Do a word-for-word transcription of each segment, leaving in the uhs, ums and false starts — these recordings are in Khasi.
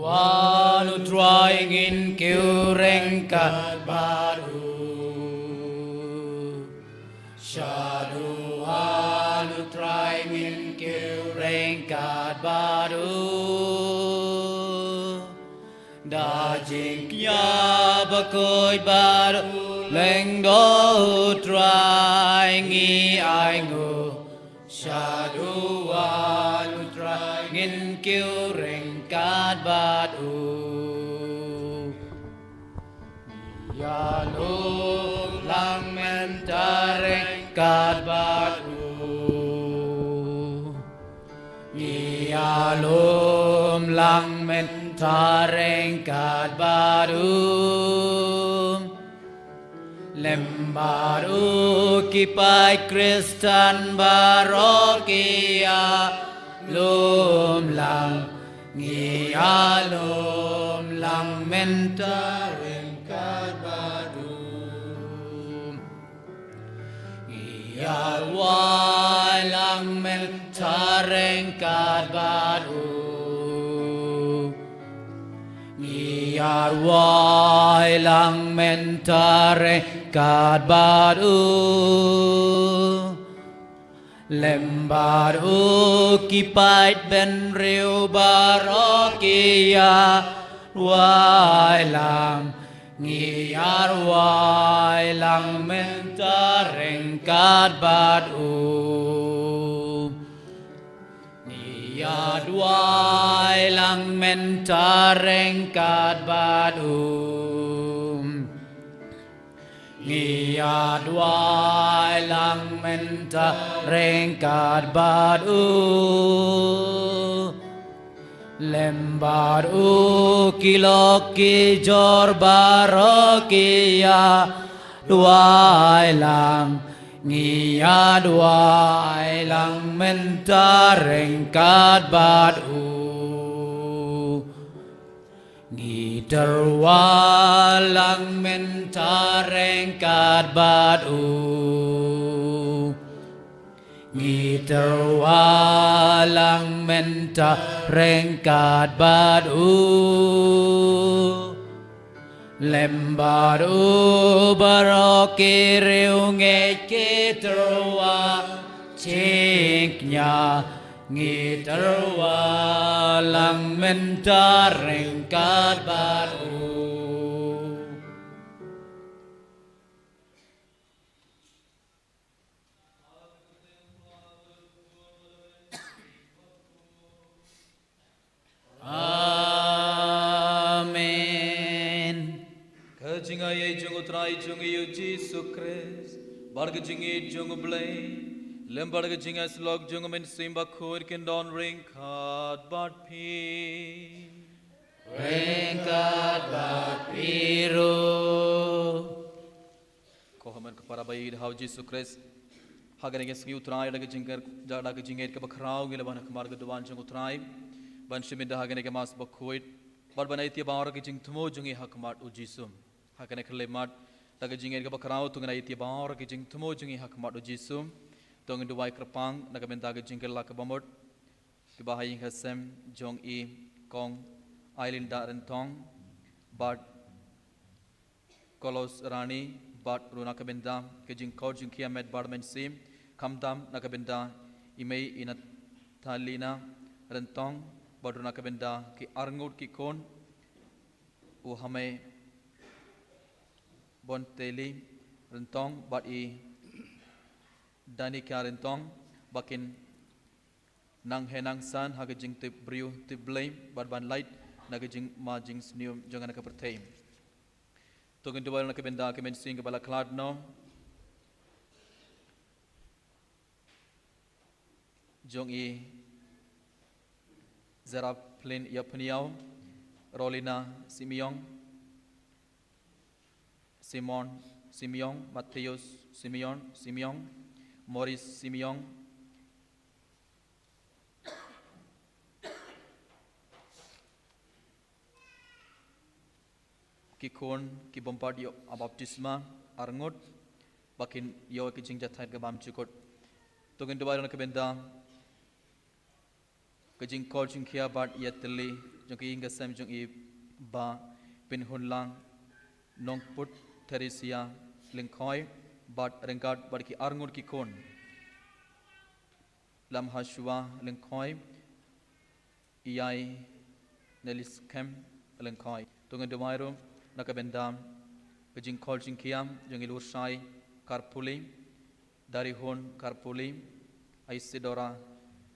Wan u Trai ngin kiew ryngkat bad u. Shaduh wan u Trai ngin kiew ryngkat bad u. Da jingkñia bakhuid bad u lyngdoh u Trai ngi ainguh. Shaduh wan u Trai ngin kiew ryngkat bad u. Ïalum lang mynta ryngkat bad u. Ngi ïalum lang mynta ryngkat bad u. Lem bad u ki paid Khristan baroh ki ïalum lang. Ngi ïalum lang mynta ryngkat bad u. Ngi ïarwai lang mynta ryngkat bad u. Ngi ïarwai lang mynta ryngkat bad u. Lem bad u ki paid bynriew baroh ki ïarwai lang. Ngi ïarwai lang mynta ryngkat bad u. Ngi ïarwai lang mynta ryngkat bad u. Ngi ïarwai lang mynta ryngkat bad u. Lem bad u ki lok ki jor baroh ki ïarwai lang. Ngi ïarwai lang mynta ryngkat bad u. Ngi tyrwa lang mynta ryngkat bad u. Ngi tyrwa lang mynta ryngkat bad u. Lem bad u baroh ki riewngeit ki tyrwa jingkñia. Ngi tyrwa lang mynta ryngkat bad u. Amen. Ka jingaiei jong u Trai jong ngi u Jisu Khrist, bad ka jingïeit jong u Blei, lem bad ka jingïasyllok jong u Mynsiem Bakhuid kin don ryngkat bad phi. Ryngkat bad phi ruh. Ko hynmen ko para ba ïeit ha u Jisu Khrist. Ha kane ka sngi u Trai da ka jingker, da, da ka jingngeit kaba khraw ngi la wan ha khmat ka duwan jong u Trai ban shim ïa kane ka Mass bakhuid bad ban aiti baroh ki jingthmu jong ngi ha khmat u Jisu. Ha kane ka khyllipmat da ka jingngeit kaba khraw to ngin aiti baroh ki jingthmu jong ngi ha khmat u Jisu. To ngin duwai kyrpang na ka bynta ka jingkylla kaba mut kiba ha ïing ha sem jong i Kong Ailinda Ryntong bad Kolos Rani bad ruh na ka bynta ka jingkor jingkhia met bad mynsiem, khamtam na ka bynta i mei i Natalina Ryntong bad ruh na ka bynta ki arngut ki khun, u Hamei Bonteli Ryntong bad i Danika Ryntong, ba kin nang heh nang san ha ka jingtip briew tip Blei bad ban lait na ka jingma jingsniew jong kane ka pyrthei. To ngin duwai na ka bynta ka mynsiem kaba la khlad noh jong i Zeraplin Ïapniaw, Rolina Simiong, Simon Simiong, Mateus Simiong, Simiong, Morris Simiong, ki khun ki bym pat ïoh baptisma arngut ba kin ïoh ki jingjahthait ka bymjukut. To ngin duwai na ka bynta ka jingkor jingkhia bad ïatylli jong ki ïing ki sem jong i Bah Pinhunlang Nongput, Theresia Lyngkhoi bad ryngkat bad ki arngut ki khun, Lamhashwa Lyngkhoi, Ïai Neliskhem Lyngkhoi. To ngin duwai ruh na ka bynta ka jingkhor jingkhia jong i Lurshai Kharpuli, Darihun Kharpuli, Isidora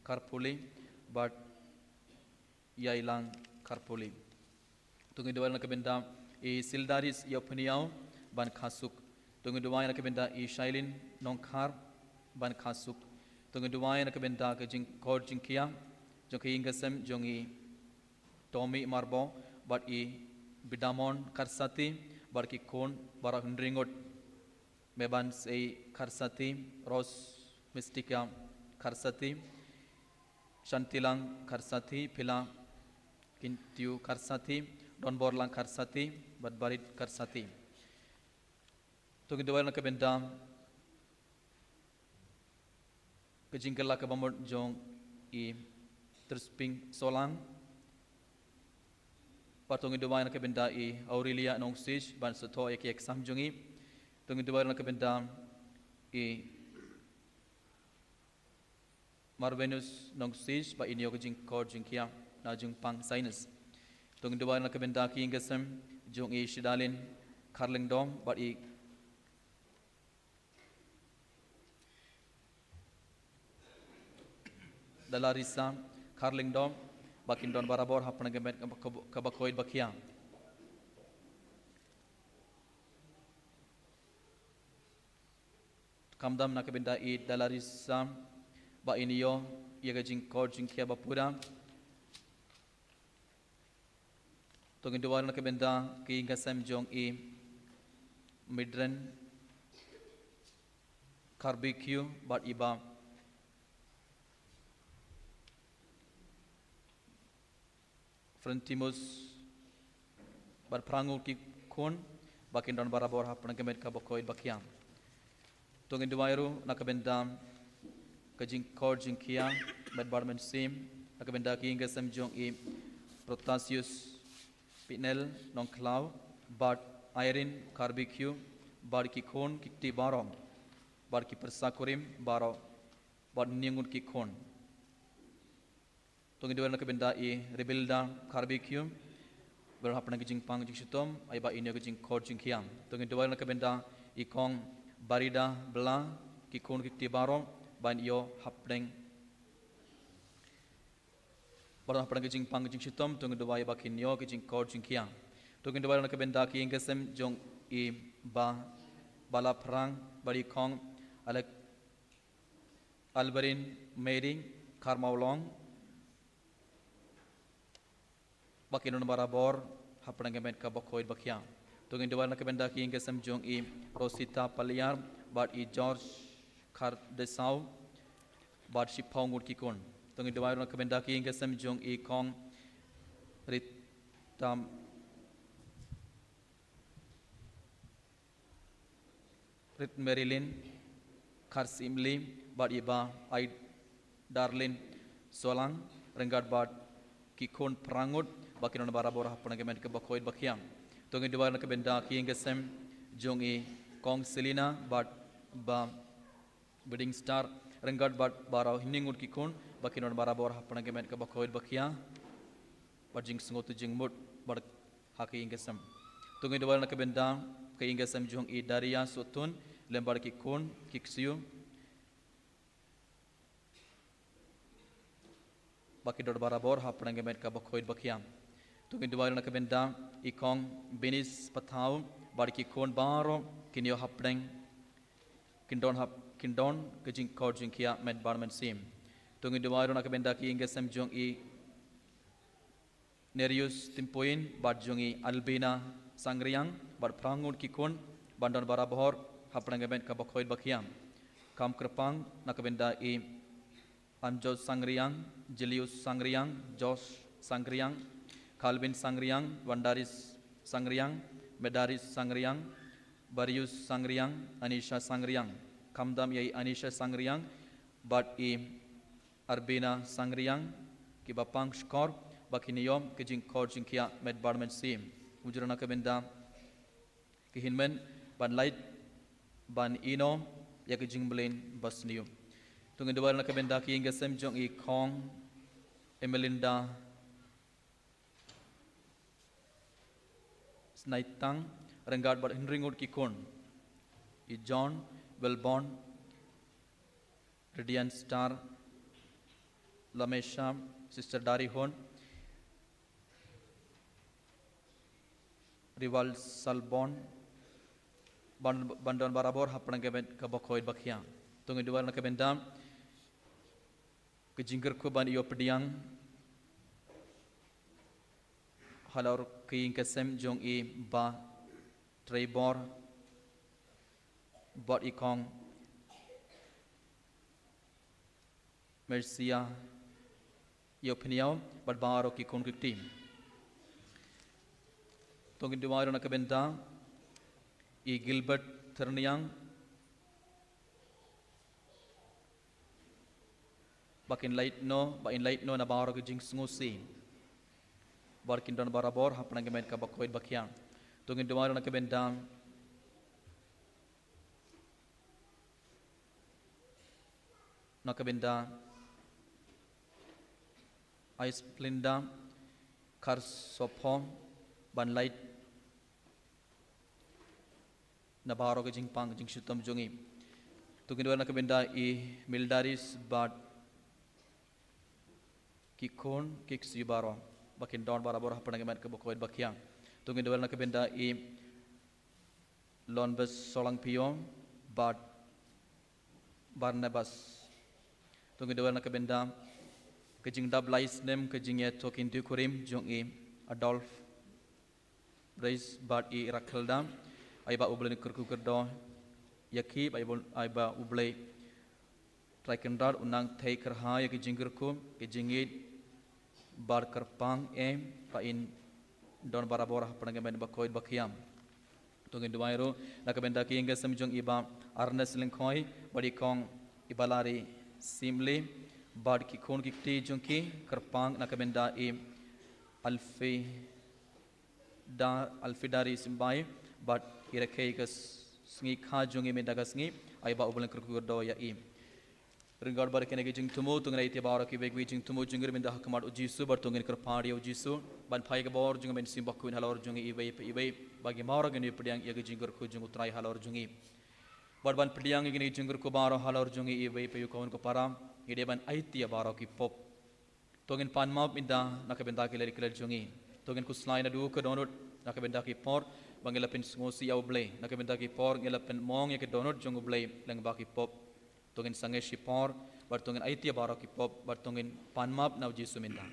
Kharpuli bad Ïailang Kharpuli. To ngin duwai na ka bynta i Sildaris Ïapniaw ban khasuk. To ngin duwai na ka bynta i Shailin Nongkhar ban khasuk. To ngin duwai na ka bynta ka jingkhor jingkhia jong ki ïing ki sem jong i Tommy Marbo bad i Bidamon Kharsati bad ki khun baroh hynriew ngut. Meban Sei Kharsati, Rose Mystica Kharsati, Shantilang Kharsati, Pila Kintiu Kharsati, Donborlang Kharsati bad Barit Kharsati. To ngin duwai na ka bynta ka jingkylla kaba mut jong i Trsping Solang. Bad to ngin duwai na ka bynta i Aurelia Nongsij ban sngewthuh ïa ki exam jong i. To ngin duwai na ka bynta i Marvenus Nongsij ba in ïoh ka jingkhor jingkhia na jingpang science. To ngin duwai na ka bynta ki ïing ki sem jong i Shidalin Kharlyngdoh bad i Dalarisa Kharlyngdoh ba kin don barabor ha pdeng ka met kaba, kaba, kaba khuid ba khia. Khamtam na ka bynta i Dalarisa ba in ïoh ïa ka jingkhor jingkhia ba pura. To ngin duwai na ka bynta ki ïing ki sem jong i Midren Kharbekiu bad i Bah Frentimus bad phra ngut ki khun ba kin don barabor ha pdeng ka met kaba khuid ba khia. To ngin duwai ruh na ka bynta ka jingkhor jingkhia met bad mynsiem na ka bynta ki ïing ki sem jong i Protasius Pinel Nongkhlaw bad Irene Kharbekiu bad ki khun ki kti baroh bad ki pyrsa kurim baroh bad hynñiew ngut ki khun. To ngin duwai na ka bynta i Rebilda Kharbekiu ba don ha pdeng ka jingpang jingshitom, ai ba in ïoh ka jingkhor jingkhia. To ngin duwai na ka bynta i Kong Barida Bla, ki khun ki kti baroh ba in ïoh ha pdeng, ba don ha pdeng ka jingpang jingshitom. To ngin duwai ba kin ïoh ka jingkhor jingkhia. To ngin duwai na ka bynta ki ïing ki sem jong i Bah Balaphrang bad i Kong Alek Alberin Mary Kharmawlong ba kin don barabor ha pdeng ka met kaba khuid ba khia. To ngin duwai na ka bynta ki ïing ki sem jong i Rosita Paliar bad i George Khardesaw bad shiphew ngut ki khun. To ngin duwai na ka bynta ki ïing ki sem jong i Kong Ritam Rit Marilyn Kharsimli bad i Bah Ai Darlin Solang ryngkat bad ki khun phra ngut ba kin don barabor ha pdeng ka met kaba khuid ba khia. To ngin duwai na ka bynta ki ïing ki sem jong i Kong Selina bad Bah Wedding Star ryngkat bad baroh hynñiew ngut ki khun ba kin don barabor ha pdeng ka met kaba khuid ba khia. Bad jingsngewthuh jingmut bad ha ki ïing ki sem. To ngin duwai na ka bynta ki ïing ki sem jong i Daria Sutun lem bad ki khun ki ksiu ba kin don barabor ha pdeng ka met kaba khuid ba khia. To ngin duwai na ka bynta i Kong Binis Pathaw bad ki khun baroh kin ïoh ha pdeng, kin don ha, kin don ka jingkhor jingkhia met bad mynsiem. To ngin duwai na ka bynta ki ïing ki sem jong i Nerius Timpuin bad jong i Albina Sangriang bad phra ngut ki khun ban don barabor ha pdeng ka met kaba khuid ba khia. Kam kyrpang na ka bynta i Amjad Sangriang, Julius Sangriang, Josh Sangriang, Calvin Sangriang, Wandaris Sangriang, Medaris Sangriang, Barius Sangriang, Anisha Sangriang. Khamtam ïa i Anisha Sangriang bad i Arbina Sangriang, kiba pang shkor ba kin ïoh ka jingkhor jingkhiah met bad mynsiem. Hynrei na ka bynta ki hynmen ban lait ban ïehnoh ïa ka jingmlien basniew. To ngin duwai na ka bynta ki ïing ki sem jong i Khong Emelinda Snaitang, ryngkat bad hynriew ngut ki khun, i John, Wilborn, Radiant Star, Lamesha, Sister Dari Hun, Rival Salbon, ban, ban don barabor hapdeng ka met kaba khuid ba khiah. To ngin duwai na ka bynta ka jingkyrkhu ban ïoh pdiang halor ka ïing ka sem jong i Bah Treibor bad i Khong Mercia Ïohpynïaw bad baroh ki khun ki kti. To ngin duwai ruh na ka bynta i Gilbert Thyrniang, ba kin lait noh, ba in lait noh na baroh ki jingsngewsih, ba kin don barabor hapdeng ka met kaba khuid ba khiah. To ngin duwai ruh na ka bynta, na ka bynta i Splinda Kharsopho, ban lait na baroh ka jingpang jingshitom jong i. To ngin duwai na ka bynta i Mildaris bad ki khun ki ksiew baroh, ba kin don barabor hapdeng ka met kaba khuid ba khiah. To ngin duwai na ka bynta i Lonbes Solangpio bad Barnabas. To ngin duwai na ka bynta ka jingdap lai snem ka jingïathuhkhyndiat kurim jong i Adolf Reis bad i Rakhelda. Ai ba U Blei un kyrkhu kyrdoh ïa ki, ai ba, ai ba U Blei Trai Kynrad un nang thei kyrhai ïa ki jingkyrkhu, ki jingïeit bad kyrpang, eh, ba in don barabor hapdeng ka met ba khuid ba khiah. To ngin duwai ruh na ka bynta ki ïing ki sem jong i Bah Arnes Lyngkhoi bad i Khong i Balari Simli bad ki khun ki kti jong ki, kyrpang na ka bynta i Alfi da Alfidari Simbai bad i rakhe ka s-, sngi kha jong i mynta ka sngi, ai ba U Blei un kyrkhu kyrdoh ïa i. Ryngkat bad kine ki jingthmu, to ngin aiti baroh kiwei kiwei jingthmu jong ngi mynta ha khmat U Jisu, bad to ngin kyrpad ïa U Jisu ban phai ka bor jong U Mynsiem Bakhuid halor jong ngi iwei pa iwei, ba ngi baroh ngin ïoh pdiang ïa ki jingkyrkhu jong U Trai halor jong ngi. Bad ban pdiang ïa kine ki jingkyrkhu baroh halor jong ngi iwei pa iwei, ko khun ko para, ngi dei ban aiti ïa baroh ki pop. To ngin pan map mynta na ka bynta ki lad ki lad jong ngi. To ngin khuslai naduh ka dohnud na ka bynta ki por ba ngi la pynsngewsih ïa U Blei. Na ka bynta ki por ngi la pynmong ïa ka dohnud jong U Blei lyngba ki pop. To ngin sangeh shipor bad to ngin aiti ïa baroh ki pop bad to ngin pan map na U Jisu mynta.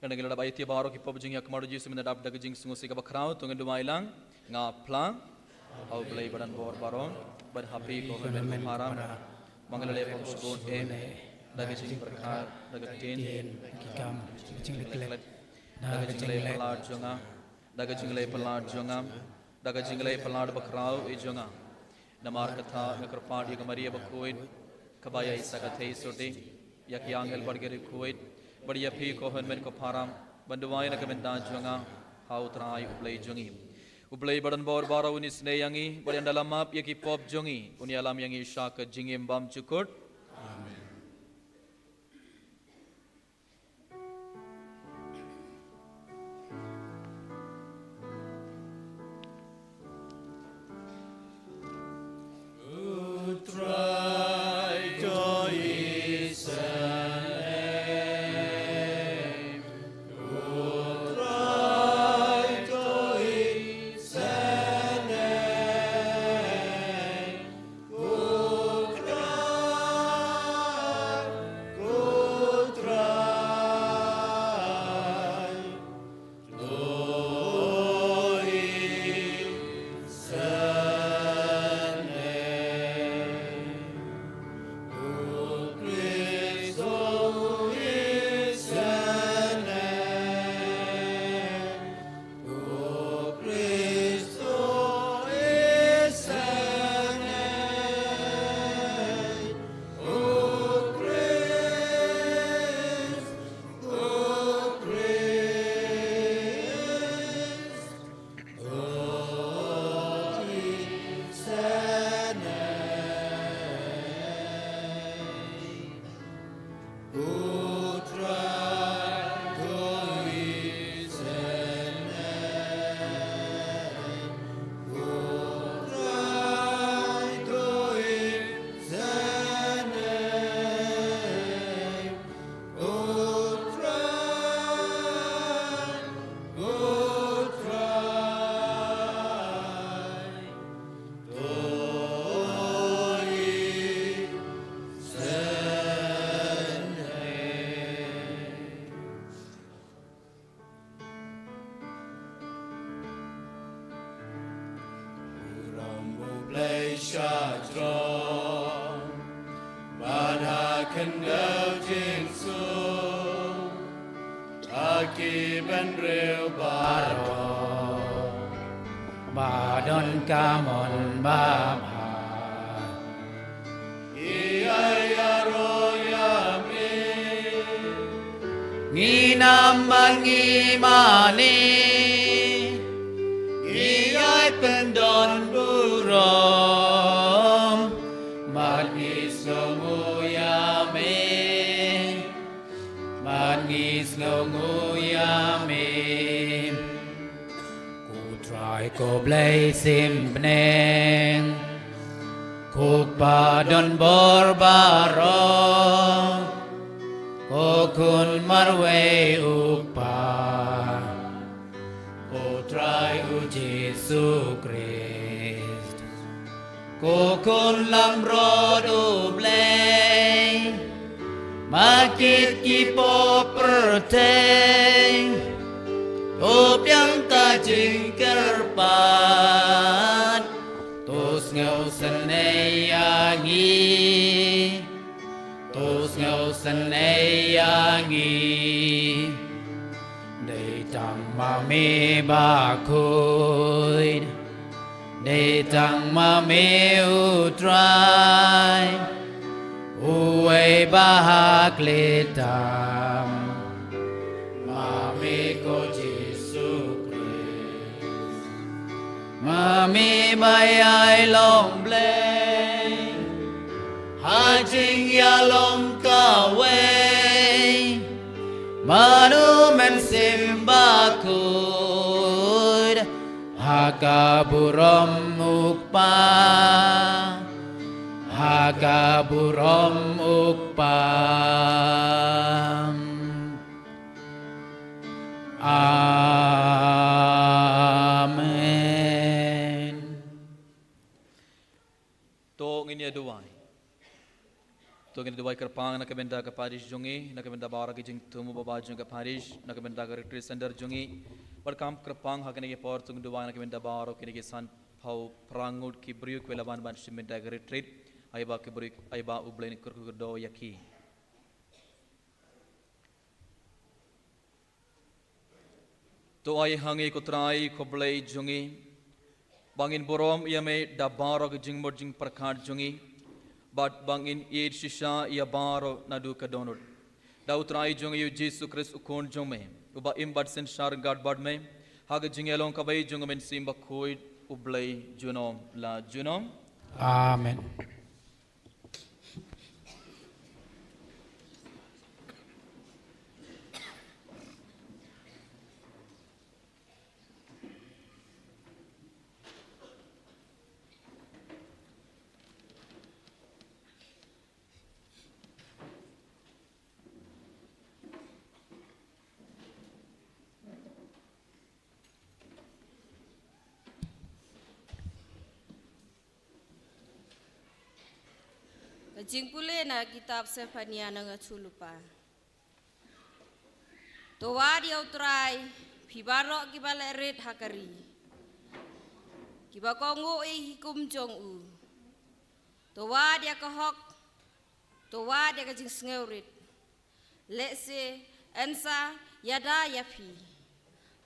Ngi la dep aiti baroh ki pop jong ngi ha khmat U Jisu mynta dap da ka jingsngewsih kaba khraw, to ngin duwai lang. Nga phla ha U Blei ba donbor baroh bad ha phi ko hynmen ko para. Ba ngi la leh pop shibun eh, da ka jingpyrkhat, da ka ktien, da ka kam, da ka jingleh, da ka jingleh palat jong nga, da ka jingleh palat jong nga, da ka jingleh palat bakhraw eh jong nga. Namar kata nga kyrpad ïa ka Maria bakhuid, kaba ïa i sa ka thei syrdi, ïa ki angel bad ki riewkhuid, bad ïa phi ko hynmen ko para, ban duwai na ka bynta jong nga ha U Trai U Blei jong ngi. U Blei ba donbor baroh un isynei ïa ngi bad un da la map ïa ki pop jong ngi, un ïalam ïa ngi sha ka jingim bymjukut. Amen. Shajrong bad ha khyndew jingsuk ha ki bynriew baroh ba don ka mon ba bha. Ïa ïaroh ïa me, ngi nam bad ngi mane, ngi ïai pyndon burom bad ngi sngewnguh ïa me, bad ngi sngewnguh ïa me. Ko Trai ko Blei sim bneng, ko Kpa don bor baroh, ko Khun marwei u Kpa, ko Trai u Jisu Khrist, ko Khun langbrot u Blei, ba kit ki pop pyrthei, to biang ka jingkyrpad, to sngewsynei ïa ngi, to sngewsynei ïa ngi. Dei tang ma me bakhuid, dei tang ma me u Trai, uwei ba ha khlieh tam, ma me ko Jisu Khrist. Ma me ba ïai long Blei ha jingïalong kawei bad u Mynsiem Bakhuid, ha ka burom u Kpa, ha ka burom u Kpa. Amen. To ngin ïa duwai. To ngin ïa duwai kyrpang na ka bynta ka parish jong ngi, na ka bynta baroh ki jingthmu babha jong ka parish, na ka bynta ka retreat center jong ngi. Bad kam kyrpang ha kane ka por to ngin duwai na ka bynta baroh kine ki san phew phra ngut ki briew kiba la wan ban shim bynta ka retreat. Ai ba ki briew, ai ba u Blei un kyrkhu kyrdoh ïa ki. To ai ha ngi ko Trai ko Blei jong ngi, ba ngin burom ïa me da baroh ki jingmut jingpyrkhat jong ngi, bad ba ngin ïeit shisha ïa baroh naduh ka dohnud. Da u Trai jong ngi u Jisu Khrist u Khun jong me, uba im bad synshar ryngkat bad me ha ka jingïalong kawei jong u Mynsiem Bakhuid, u Blei junom la junom. Amen. Ka jingpule na kitab Sephania na nga chulupa. To wad ïa u Trai, phi baroh kiba leh rit ha ka ri, kiba kohnguh ïa ki hukum jong u. To wad ïa ka hok, to wad ïa ka jingsngewrit. Lehse yn sa ïada ïa phi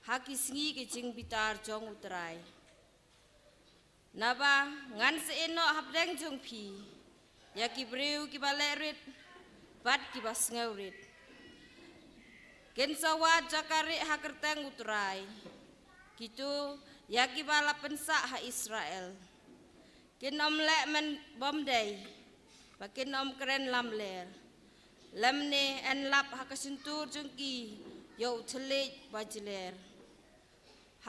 ha ki sngi ki jingbitar jong u Trai. Naba ngan sa ïehnoh hapdeng jong phi ïa ki briew kiba leh rit bad kiba sngewrit. Kin sa wad jaka rieh ha kyrteng u Trai, kito ïa kiba la pynsah ha Israel. Kin ym leh men bymdei, ba kin ym kren lamler. Lymne yn lap ha ka shyntur jong ki ïa u thylliej ba jler.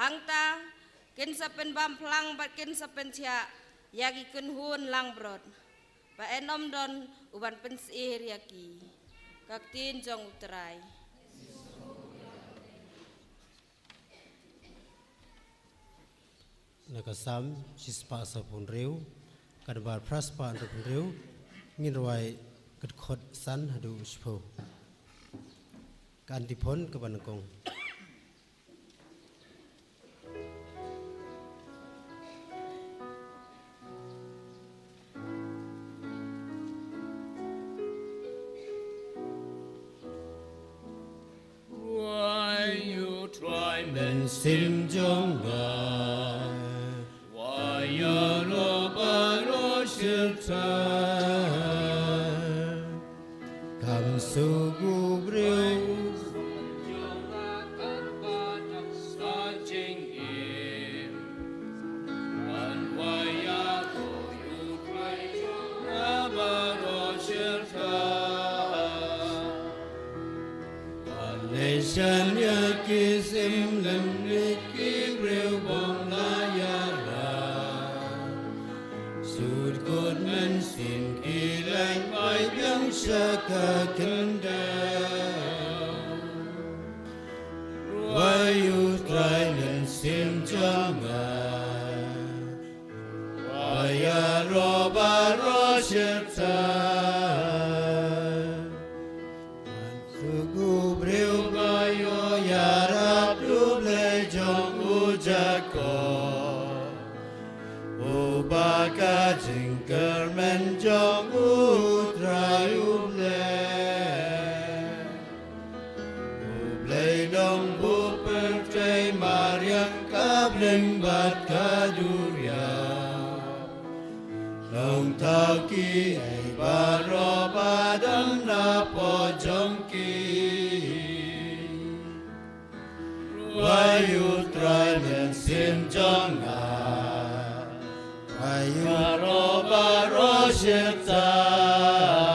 Hangta kin sa pynbam phlang bad kin sa pynthiah ïa ki kynhun langbrot, ba yn ym don u ban pynsyier ïa ki. Ka ktien jong u Trai. Na ka Salm shispah sawphew hynriew, ka number phra spah hynriewphew hynriew, ngin rwai ka dkhot san haduh shiphew. Ka antiphon kaba nyngkong. Sim jong nga. Wa ïaroh baroh shi thait. Kam suk u briew. Wan leit shan ïa ki sim lem ïa ki briew bym la ïarap. Sut kut mynsiem ki leit bai biang sha ka khyndew. Ruwai u Trai mynsiem jong nga. Wa ïaroh baroh shi thait. Suk u briew ba ïoh ïarap u Blei jong u Jakob. Uba ka jingkyrmen jong u Trai u Blei. U Blei nongbuh pyrthei mariang ka bneng bad ka duriaw. Nongthaw kiei baroh ba don napoh jong ki. Ruwai u Trai mynsiem jong nga. Ruwai u ïaroh baroh shi thait.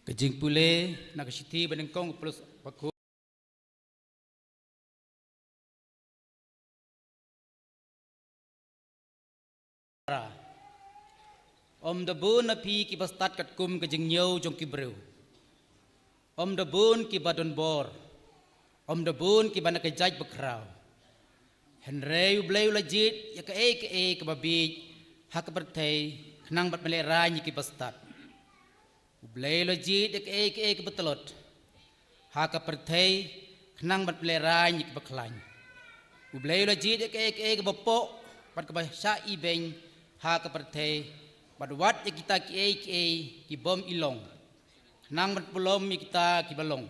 Ka jingpule na ka shithi ba nyngkong u Paulus bakhuid. Ym da bun na phi kiba stad katkum ka jingñiew jong ki briew. Ym da bun kiba don bor. Ym da bun kiba na ka jaid bakhraw. Hynrei U Blei u la jied ïa kaei kaei kaba bieit ha ka pyrthei khnang ban pynlehrain ïa kiba stad. U Blei u la jied ïa kaei kaei kaba tlot ha ka pyrthei khnang ban pynlehrain ïa kiba khlaiñ. U Blei u la jied ïa kaei kaei kaba poh bad kaba shah ibeiñ ha ka pyrthei, bad wat ïa kita kiei kiei ki bym i long, khnang ban pynlong ïa kita kiba long.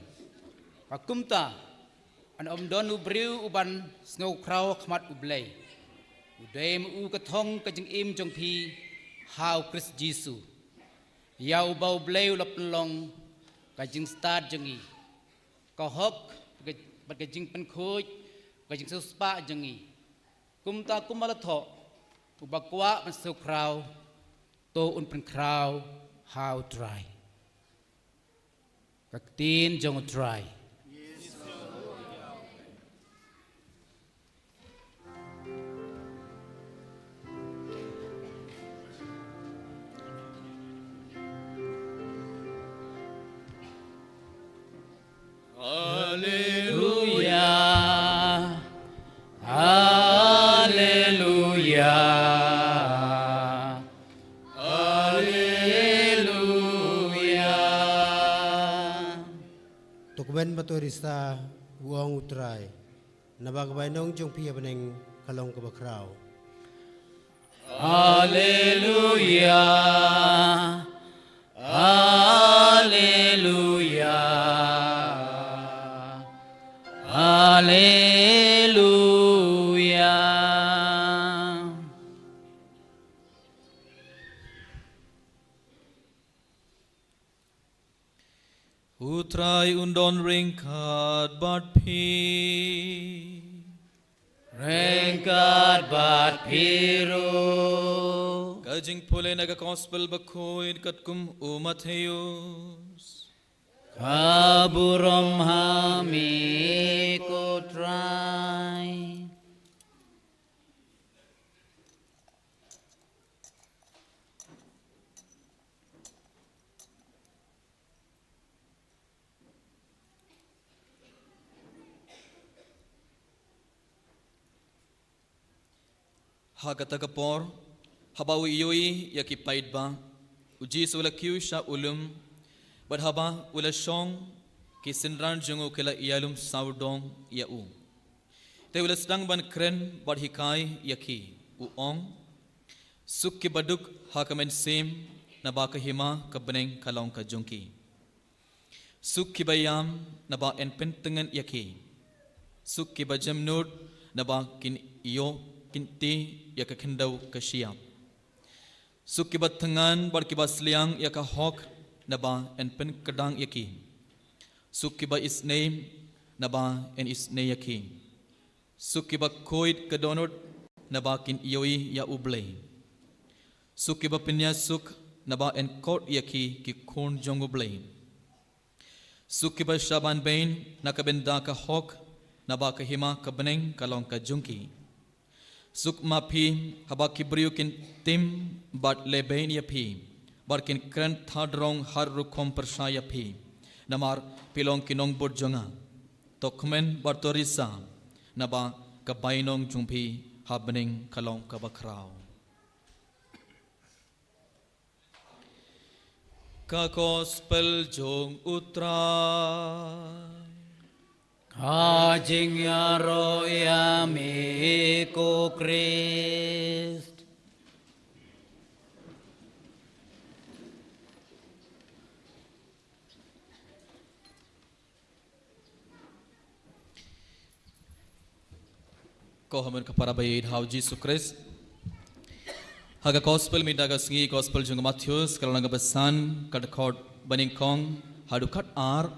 Ba kumta, yn ym don u briew uban sngewkhraw ha khmat U Blei. U dei ma u ka thong ka jingim jong phi ha U Khrist Jisu. Ïa uba U Blei u la pynlong ka jingstad jong ngi, ka hok bad ka jingpynkhuid, ka jingsiewspah jong ngi. Kumta kumba la thoh, uba kwah ban sngewkhraw, to un pynkhraw ha U Trai. Ka ktien jong U Trai. Haleluya. Haleluya. Haleluya. To kmen bad to rista, u ong U Trai. Naba ka bainong jong phi ha bneng ka long kaba khraw. Haleluya. Haleluya. Haleluya. U Trai un don ryngkat bad phi. Ryngkat bad phi ruh. Ka jingpule na ka Gospel bakhuid katkum u Mathaios. Ka burom ha me ko Trai. Ha kata ka por, Haba u ïohi ïa ki paidbah, u Jisu u la kiew sha u lum, bad haba u la shong, ki synran jong u ki la ïalum sawdong ïa u. Te u la sdang ban kren bad hikai ïa ki, u ong: Suk kiba duk ha ka mynsiem, naba ka hima ka bneng ka long ka jong ki. Suk kiba ïam, naba yn pyntngen ïa ki. Suk kiba jemnud, naba kin ïoh kynti ïa ka khyndew ka shyiap. Suk kiba thngan bad kiba sliang ïa ka hok, naba yn pynkdang ïa ki. Suk kiba isnei, naba yn isnei ïa ki. Suk kiba khuid ka dohnud, naba kin ïohi ïa U Blei. Suk kiba pynïasuk, naba yn khot ïa ki ki khun jong U Blei. Suk kiba shah ban beiñ na ka bynta ka hok, naba ka hima ka bneng ka long ka jong ki. Suk ma phi haba ki briew kin tim bad lehbeiñ ïa phi, bad kin kren thadrong har rukom pyrshah ïa phi, namar phi long ki nongbud jong nga. To kmen bad to risa, naba ka bainong jong phi ha bneng ka long kaba khraw. Ka Gospel jong U Trai. Ka jingïaroh ïa me ko Khrist. Ko ha mon ka para ba ïeit ha U Jisu Khrist. Ha ka Gospel mynta ka sngi, Gospel jong u Mathaios, ka lynnong kaba san, ka dkhot ba nyngkong haduh khatar.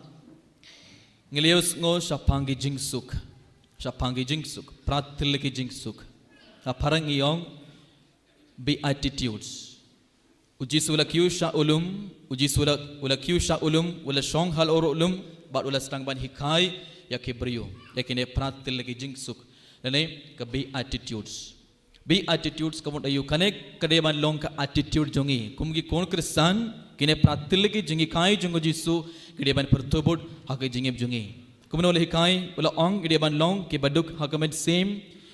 Ngi la ïohsngew shaphang ki jingsuk. Shaphang ki jingsuk. Phra tylli ki jingsuk. Ha phareng ngi ong Beatitudes. U Jisu u la kiew sha u lum, u Jisu u la, u la kiew sha u lum, u la shong halor u lum, bad u la sdang ban hikai ïa ki briew ïa kine phra tylli ki jingsuk. Lane ka Beatitudes. Beatitudes ka mut aïu? Kane ka dei ban long ka attitude jong ngi kum ki khun Khristan, kine phra tylli ki jinghikai jong u Jisu ki dei ban pyrthuh bud ha ka jingim jong ngi. Kumno u la hikai? U la ong ngi dei ban long kiba duk ha ka mynsiem,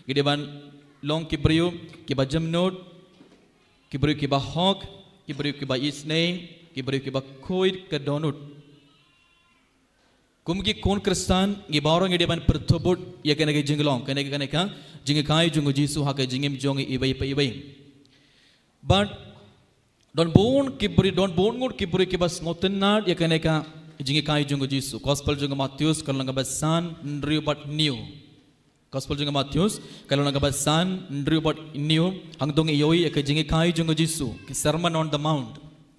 ngi dei ban long ki briew kiba jemnud, ki briew kiba hok, ki briew kiba isnei, ki briew kiba khuid ka dohnud. Kum ki khun Khristan, ngi baroh ngi dei ban pyrthuh bud ïa kane ka jinglong, kane ka, kane ka jinghikai jong u Jisu ha ka jingim jong ngi iwei pa iwei. Bad don bun ki briew, don bun ngut ki briew kiba sngewtynnad ïa kane ka jinghikai jong u Jisu. Gospel jong u Mathaios, ka lynnong kaba san, hynriew bad hynñiew. Gospel jong u Mathaios, ka lynnong kaba san, hynriew bad hynñiew, hangto ngi ïohi ïa ka jinghikai jong u Jisu, ka Sermon on the Mount.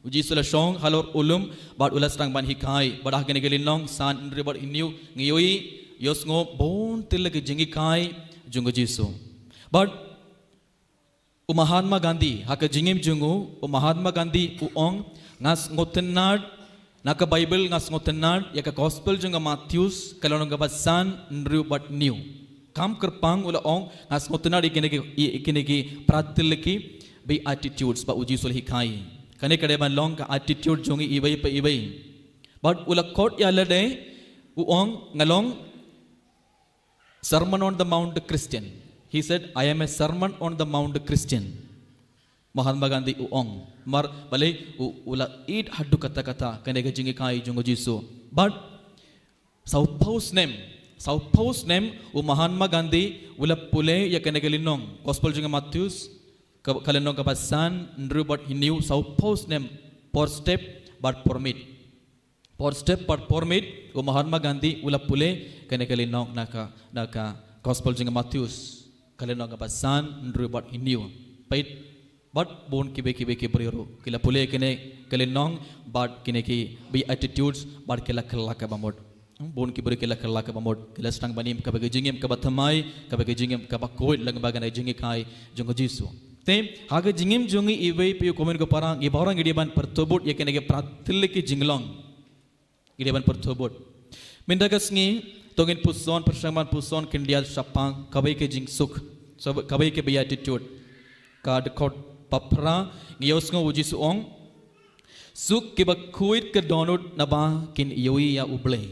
U Jisu u la shong halor u lum, bad u la sdang ban hikai, bad ha kane ka lynnong san, hynriew bad hynñiew, ngi ïohi, ïohsngew bun tylli ki jinghikai jong u Jisu. Bad u Mahatma Gandhi, ha ka jingim jong u, u Mahatma Gandhi u ong, nga sngewtynnad, na ka Baibl nga sngewtynnad ïa ka Gospel jong u Mathaios, ka lynnong kaba san, hynriew bad hynñiew. Kam kyrpang u la ong, nga sngewtynnad ïa kine ki, ïa kine ki phra tylli ki Beatitudes ba u Jisu u la hikai. Kane ka dei ban long ka attitude jong ngi iwei pa iwei. Bad u la khot ïa lade, u ong, nga long Sermon on the Mount Christian. He said, "I am a Sermon on the Mount Christian." Mahatma Gandhi u ong. Namar balei? U, u la ïeit haduh katta katta kane ka jinghikai jong u Jisu. Bad saw phew snem, saw phew snem u Mahatma Gandhi u la pule ïa kane ka lynnong. Gospel jong u Mathaios, ka, ka lynnong kaba san, hynriew bad hynñiew, saw phew snem por step bad por miet. Por step bad por miet, u Mahatma Gandhi u la pule kane ka lynnong na ka, na ka Gospel jong u Mathaios, ka lynnong kaba san, hynriew bad hynñiew. Peit, bad bun kiwei kiwei ki briew ruh ki la pule kane ka lynnong, bad kine ki Beatitudes, bad ki la kylla kaba mut. Hmm, bun ki briew ki la kylla kaba mut, ki la sdang ban im kaba ka jingim kaba thymmai, kaba ka jingim kaba khuid lyngba kane ka jinghikai jong u Jisu. Te ha ka jingim jong ngi iwei pa iwei, ko hynmen ko para, ngi baroh ngi dei ban pyrthuh bud ïa kine ki phra tylli ki jinglong. Ngi dei ban pyrthuh bud. Mynta ka sngi, to ngin puson, pyrshang ban puson khyndiat shaphang kawei ka jingsuk. Sa, kawei ka Beatitude. Ka dkhot ba phra, ngi ïohsngew u Jisu u ong, suk kiba khuid ka dohnud naba kin ïohi ïa U Blei.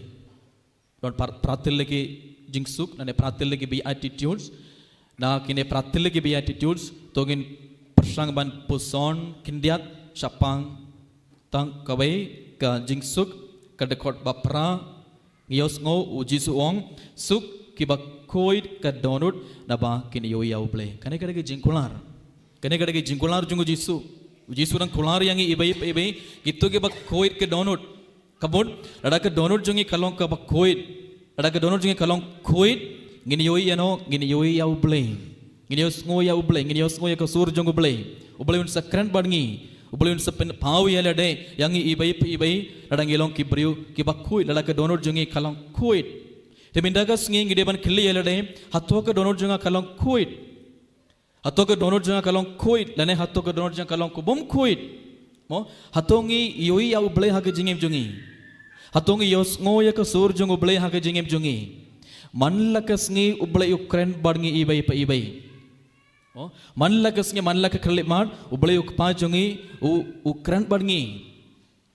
Don phra, phra tylli ki jingsuk, lane phra tylli ki Beatitudes. Na kine phra tylli ki Beatitudes, to ngin pyrshang ban puson khyndiat shaphang tang kawei ka jingsuk, ka dkhot ba phra, ngi ïohsngew u Jisu u ong, suk kiba khuid ka dohnud naba kin ïohi ïa U Blei. Kane ka dei ka jingkular. Kane ka dei ka jingkular jong u Jisu. U Jisu u dang kular ïa ngi iwei pa iwei, kito kiba khuid ka dohnud. Ka mut, lada ka dohnud jong ngi ka long kaba khuid. Lada ka dohnud jong ngi ka long khuid, ngin ïohi ïano, ngin ïohi ïa U Blei. Ngin ïohsngew ïa U Blei, ngin ïohsngew ïa ka sur jong U Blei. U Blei un sa kren bad ngi. U Blei un sa pynpaw ïa lade, ïa ngi iwei pa iwei, lada ngi long ki briew kiba khuid, lada ka dohnud jong ngi ka long khuid. Te mynta ka sngi ngi dei ban kylli ïa lade, hato ka dohnud jong nga ka long khuid. Hato ka dohnud jong nga ka long khuid, lane hato ka dohnud jong nga ka long kaba ym khuid. Mo, hato ngi ïohi ïa U Blei ha ka jingim jong ngi. Hato ngi ïohsngew ïa ka sur jong U Blei ha ka jingim jong ngi. Man la ka sngi U Blei u kren bad ngi iwei pa iwei. Mo, man la ka sngi, man la ka khyllipmat, U Blei u Kpa jong ngi, u, u kren bad ngi.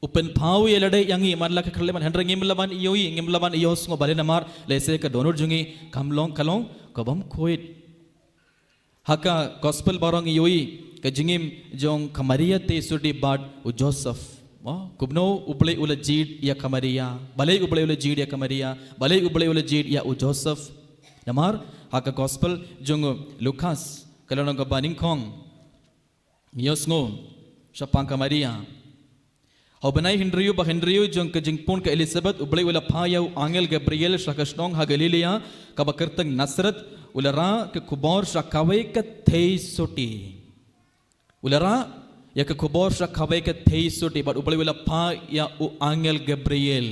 U pynpaw ïa lade ïa ngi, man la ka khyllipmat, hynrei ngim lah ban ïohi, ngim lah ban ïohsngew, balei namar, lehse ka dohnud jong ngi, kam long, ka long, kaba ym khuid. Ha ka gospel baroh ngi ïohi, ka jingim jong ka Maria Theisotti bad u Joseph. Mo, kumno U Blei u la jied ïa ka Maria, balei U Blei u la jied ïa ka Maria, balei U Blei u la jied ïa u Joseph. Namar, ha ka gospel jong u Lukas, ka lynnong kaba nyngkong. Ngi ïohsngew, shaphang ka Maria. Ha u bnai hynriew ba hynriew jong ka jingpun ka Elizabeth, U Blei u la phah ïa u angel Gabriel sha ka shnong ha Galilea, kaba kyrteng Nazareth, u la rah ka khubor sha kawei ka Theisotti. U la rah ïa ka khubor sha kawei ka Theisotti, bad U Blei u la phah ïa u angel Gabriel.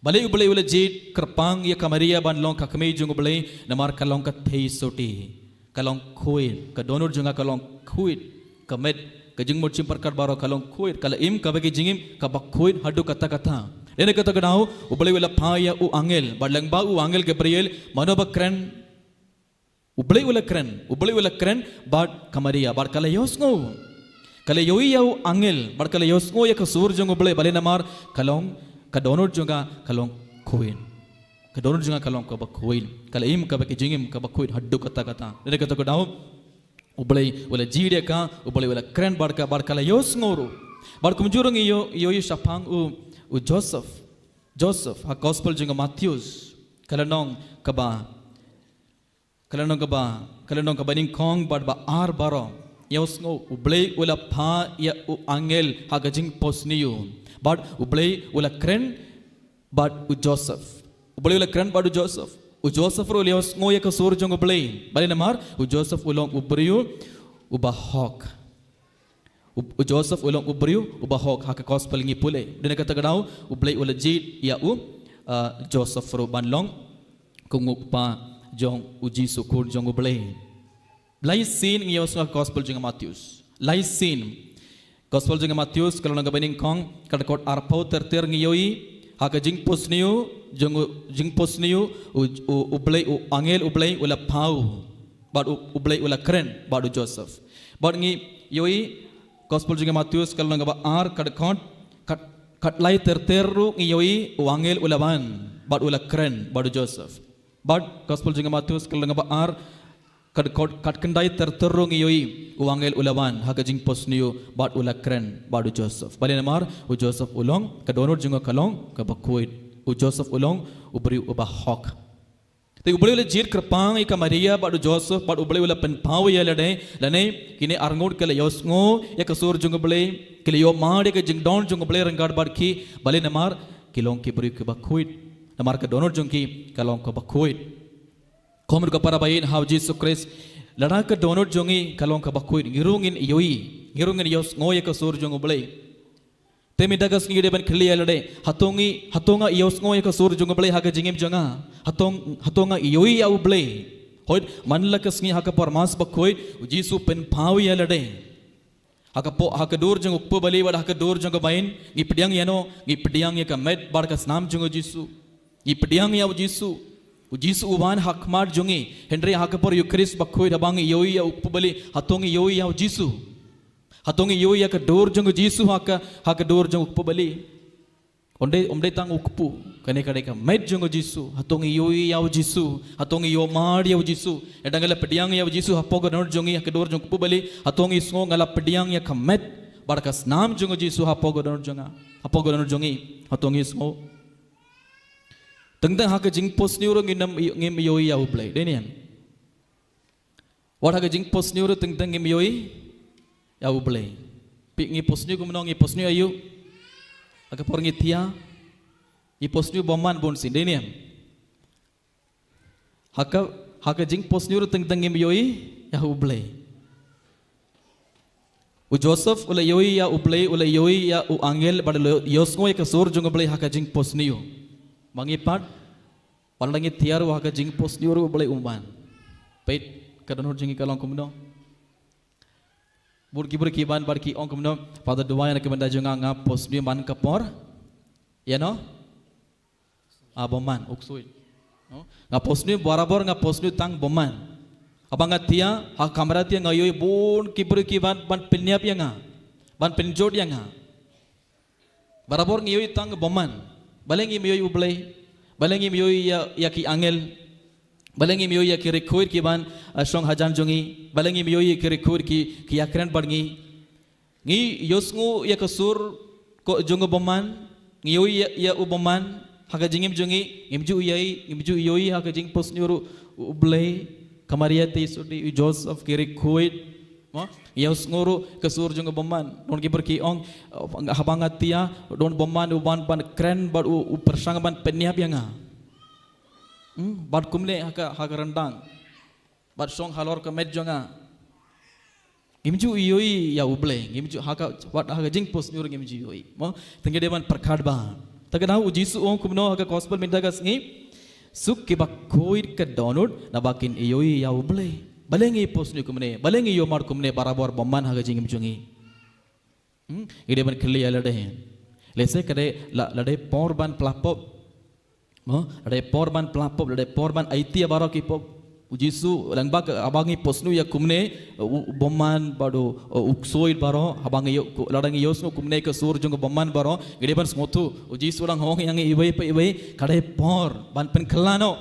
Balei U Blei u la jied kyrpang ïa ka Maria ban long ka kmie jong U Blei, namar ka long ka Theisotti. Ka long khuid, ka dohnud jong nga ka long khuid, ka met, ka jingmut jingpyrkhat baroh ka long khuid, ka la im kaba ki jingim kaba khuid haduh katta katta. Lane kata ka daw, U Blei u la phah ïa u angel, bad lyngba u angel Gabriel, mano ba kren, U Blei u la kren, U Blei u la kren, bad ka Maria, bad ka la ïohsngew. Ka la ïohi ïa u angel, bad ka la ïohsngew ïa ka sur jong U Blei, balei namar, ka long, ka dohnud jong nga, ka long khuid. Ka dohnud jong nga, ka long kaba khuid. Ka la im, kaba ki jingim, kaba khuid, haduh katta katta. Lane kata ka daw, U Blei u la jied ïa ka, U Blei u la kren bad ka, bad ka la ïohsngew ruh. Bad kumjuh ruh ngi ïoh, ïohi shaphang u, u Joseph. Joseph, ha gospel jong u Mathaios. Ka lynnong kaba Ka lynnong kaba, ka lynnong kaba nyngkong bad ba ar baroh. Ïohsngew, U Blei u la phah ïa u angel ha ka jingphohsniew. Bad U Blei u la kren bad u Joseph. U Blei u la kren bad u Joseph. U Joseph ruh u la ïohsngew ïa ka sur jong U Blei. Balei namar, u Joseph u long u briew uba hok. U, u Joseph u long u briew uba hok ha ka gospel ngi pule. Lane kata ka daw, U Blei u la jied ïa u, ah, Joseph ruh ban long ka nguh kpa jong u Jisu khun jong U Blei. Lai sien ngi ïohsngew ha ka gospel jong u Mathaios. Lai sien. Gospel jong u Mathaios, ka lynnong kaba nyngkong, ka dkhot arphew ter ter ngi ïohi, ha ka jingphohsniew, jong u, jingphohsniew, u, u, U Blei, u angel U Blei, u la phah. Bad U, U Blei u la kren, bad u Joseph. Bad ngi ïohi, gospel jong u Mathaios, ka lynnong kaba ar, ka dkhot, ka, ka lai ter ter ruh ngi ïohi, u angel u la wan, bad u la kren, bad u Joseph. Bad gospel jong u Mathaios, ka lynnong kaba ar, ka dkhot, ka khyndai ter ter ruh ngi ïohi, u angel u la wan, ha ka jingphohsniew, bad u la kren, bad u Joseph. Balei namar, u Joseph u long, ka dohnud jong u ka long, kaba khuid. U Joseph u long, u briew uba hok. Te U Blei u la jied kyrpang ïa ka Maria bad u Joseph bad U Blei u la pynpaw ïa lade, lane kine arngut ki la ïohsngew ïa ka sur jong U Blei, ki la ïohmad ïa ka jingdon jong U Blei ryngkat bad ki, balei namar ki long ki briew kiba khuid. Namar ka dohnud jong ki ka long kaba khuid. Ko mut ko para baieit ha U Jisu Khrist, lada ka dohnud jong ngi ka long kaba khuid, ngi ruh ngin ïohi, ngi ruh ngin ïohsngew ïa ka sur jong U Blei. Te mynta ka sngi ngi dei ban kylli ïa lade, hato ngi, hato nga ïohsngew ïa ka sur jong U Blei ha ka jingim jong nga? Hato, hato nga ïohi ïa U Blei? Hooid, man la ka sngi ha ka por Mass Bakhuid, u Jisu u pynpaw ïa lade. Ha ka por, ha ka dur jong u kpu bali bad ha ka dur jong ka bain, ngi pdiang ïano, ngi pdiang ïa ka met bad ka snam jong u Jisu. Ngi pdiang ïa u Jisu. U Jisu u wan ha khmat jong ngi, hynrei ha ka por Eukharist Bakhuid haba ngi ïohi ïa u kpu bali, hato ngi ïohi ïa u Jisu? Hato ngi ïohi ïa ka dur jong u Jisu ha ka, ha ka dur jong u kpu bali? Ym dei, ym dei tang u kpu, kane ka dei ka met jong u Jisu. Hato ngi ïohi ïa u Jisu? Hato ngi ïohmad ïa u Jisu? Ynda ngi la pdiang ïa u Jisu hapoh ka dohnud jong ngi, ha ka dur jong u kpu bali, hato ngi sngew nga la pdiang ïa ka met bad ka snam jong u Jisu hapoh ka dohnud jong nga, hapoh ka dohnud jong ngi? Hato ngi sngew? Teng teng ha ka jingphohsniew ruh ngim, ngim ïohi ïa u Blei, dei ne em? Wat ha ka jingphohsniew ruh teng teng ngim ïohi ïa u Blei. Phi, ngi phohsniew kumno? Ngi phohsniew aïu? Ha ka por ngi thiah, ngi phohsniew bymman bun sien, dei ne em? Ha ka, ha ka jingphohsniew ruh teng teng ngim ïohi ïa u Blei. U Joseph u la ïohi ïa u Blei, u la ïohi ïa u angel, bad u la ïohsngew ïa ka sur jong u Blei ha ka jingphohsniew. Ma ngi pat, wat la ngi thiah ruh, ha ka jingphohsniew ruh u Blei um wan. Peit, ka dohnud jong ngi ka long kumno? Bun ki briew ki wan bad ki ong kumno? Father, duwai na ka bynta jong nga, nga phohsniew man ka por ïano? Ah, bymman, u ksuid. No? Nga phohsniew, barabor nga phohsniew tang bymman. Haba nga thiah, ha kamra thiah nga ïohi bun ki briew ki wan ban pynïap ïa nga, ban pynjot ïa nga. Barabor ngi ïohi tang bymman. Balei ngim ïohi u Blei? Balei ngim ïohi ïa, ïa ki angel? Balei ngim ïohi ïa ki riewkhuid ki ban, ah, shong hajan jong ngi? Balei ngim ïohi ïa ki riewkhuid ki, ki ïakren bad ngi? Ngi ïohsngew ïa ka sur ko jong u bymman, ngi ïohi ïa, ïa u bymman ha ka jingim jong ngi, ngim ju ïohi, ngim ju ïohi ha ka jingphohsniew ruh u Blei, ka Maria te sudi, u Joseph, ki riewkhuid. Mo, ïohsngew ruh ka sur jong u bymman. Don ki briew ki ong, haba nga thiah, don bymman u wan ban kren bad u, u pyrshang ban pynïap ïa nga. Hmm, bad kumne ha ka, ha ka ryndang. Bad shong halor ka met jong nga. Ngim ju ïohi ïa u Blei, ngim ju ha ka, wat ha ka jingphohsniew ruh ngim ju ïohi. Mo, te ngi dei ban pyrkhat bha. Te ka daw u Jisu u ong kumno ha ka gospel mynta ka sngi? Suk kiba khuid ka dohnud, naba kin ïohi ïa u Blei. Balei ngi phohsniew kumne? Balei ngi ïohmad kumne barabor bymman ha ka jingim jong ngi? Hmm? Ngi dei ban kylli ïa lade. Lehse ka dei la, la dei por ban pla pop. Mo, la dei por ban pla pop, la dei por ban aiti ïa baroh ki pop. U Jisu, lyngba ka, haba ngi phohsniew ïa kumne, u, u bymman bad u, u ksuid baroh, haba ngi ïoh, ku, lada ngi ïohsngew kumne ka sur jong u bymman baroh, ngi dei ban sngewthuh. U Jisu u dang ong ïa ngi iwei pa iwei, ka dei por ban pynkylla noh.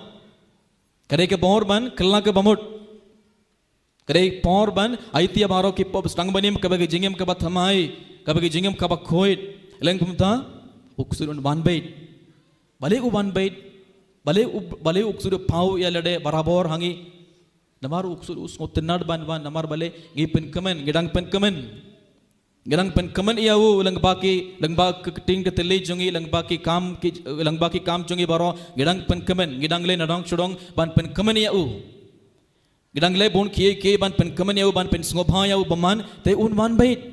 Ka dei ka por ban kylla kaba mut. Ka dei por ban aiti ïa baroh ki pop, sdang ban im kaba ka jingim kaba thymmai, kaba ka jingim kaba khuid. Lehse kumta, u ksuid un wan beit. Balei u wan beit? Balei u, balei u ksuid u paw ïa lade barabor ha ngi? Namar u ksuid u sngewtynnad ban wan, namar balei? Ngi pynkmen, ngi dang pynkmen. Ngi dang pynkmen ïa u lyngba ki, lyngba ka ktien ka thylliej jong ngi, lyngba ki kam ki, lyngba ki kam jong ngi baroh, ngi dang pynkmen, ngi dang leh nadong shadong ban pynkmen ïa u. Ngi dang leh bun kiei kiei ban pynkmen ïa u, ban pynsngewbha ïa u bymman, te un wan beit.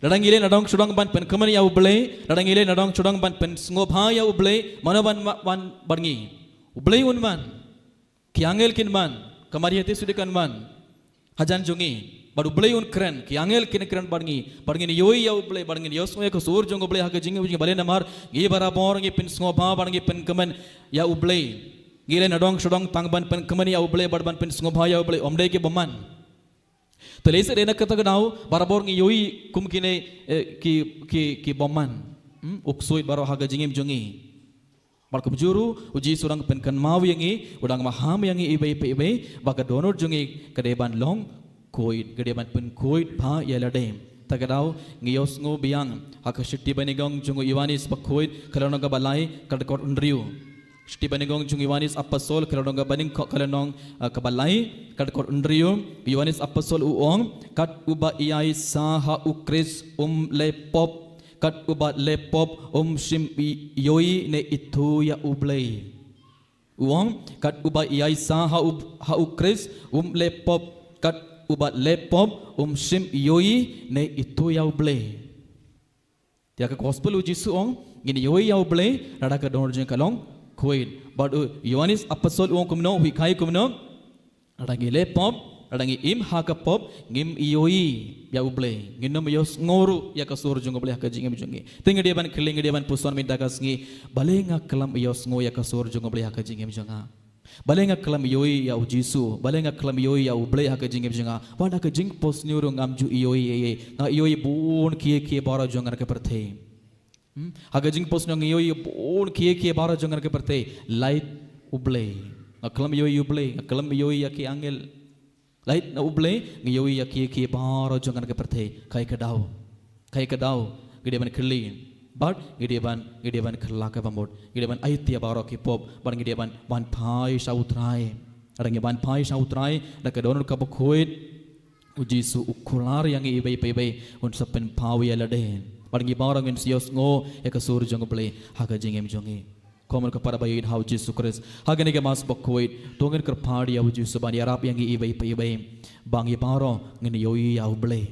Lada ngi leh nadong shadong ban pynkmen ïa u Blei, lada ngi leh nadong shadong ban pynsngewbha ïa u Blei, mano ban, ban, ban bad ngi? U Blei un wan. Ki angel kin wan, ka Maria te sudi kan wan hajan jong ngi. Bad u Blei un kren, ki angel kin kren bad ngi, bad ngin ïohi ïa u Blei, bad ngin ïohsngew ïa ka sur jong u Blei ha ka jingim jong ngi, balei namar ngi barabor ngi pynsngewbha bad ngi pynkmen ïa u Blei. Ngi leh nadong shadong tang ban pynkmen ïa u Blei bad ban pynsngewbha ïa u Blei, ym dei ki bymman. Te lehse dei na kata ka daw, barabor ngi ïohi kum kine, eh, ki, ki, ki bymman. Hmm? U ksuid baroh ha ka jingim jong ngi. Bad kumjuh ruh, u Jisu u dang pynkynmaw ïa ngi, u dang maham ïa ngi iwei pa iwei, ba ka dohnud jong ngi ka dei ban long khuid, ka dei ban pynkhuid bha ïa lade. Ta ka daw, ngi ïohsngew biang ha ka shithi banyngkong jong u Ïoannis bakhuid, ka lynnong kaba lai, ka dkhot hynriew. Shithi banyngkong jong u Ïoannis Apostol, ka lynnong kaba nyngkong, ka lynnong, eh, kaba lai, ka dkhot hynriew. U Ïoannis Apostol u ong, kat uba ïaisah ha u Khrist um leh pop, kat uba leh pop um shym i-, ïohi ne ithuh ïa u Blei. U ong, kat uba ïaisah ha u, ha u Khrist um leh pop, kat uba leh pop um shym ïohi ne ithuh ïa u Blei. Te ha ka gospel u Jisu u ong, ngin ïohi ïa u Blei lada ka dohnud jong ngi ka long khuid. Bad u Ïoannis Apostol u ong kumno, u hikai kumno? Lada ngi leh pop, lada ngi im ha ka pop, ngim ïohi ïa u Blei. Ngin ym ïohsngew ruh ïa ka sur jong u Blei ha ka jingim jong ngi. Te ngi dei ban kylli, ngi dei ban puson mynta ka sngi, balei nga khlem ïohsngew ïa ka sur jong u Blei ha ka jingim jong nga? Balei nga khlem ïohi ïa u Jisu? Balei nga khlem ïohi ïa u Blei ha ka jingim jong nga? Wat ha ka jingphohsniew ruh ngam ju ïohi ei ei. Nga ïohi bun kiei kiei baroh jong ngi ha ka pyrthei. Hmm? Ha ka jingpos ngi ïohi bun khie khie baroh jong ka pyrthei. Lait U Blei. Nga khlem ïohi U Blei, nga khlem ïohi ïa ki angel. Lait na U Blei, ngi ïohi ïa khie khie baroh jong ka pyrthei. Kaei ka daw. Kaei ka daw. Ngi dei ban kylli. Bad ngi dei ban, ngi dei ban kylla ka bamut. Ngi dei ban aiti ïa baroh ki pop. Bad ngi dei ban, ban phai sha U Trai. Lada ngi ban phai sha U Trai, da ka dohnud kaba khuid, U Jisu u kular ïa ngi iwei pa iwei, un sa pynpaw ïa lade. Bad ngi baroh ngin sa ïohsngew ïa ka sur jong U Blei ha ka jingim jong ngi. Kumno ka para ba ïeit ha U Jisu Khrist. Ha kane ka Mass bakhuid, to ngin kyrpad ïa U Jisu ban ïarap ïa ngi iwei pa iwei. Ba ngi baroh ngin ïohi ïa U Blei.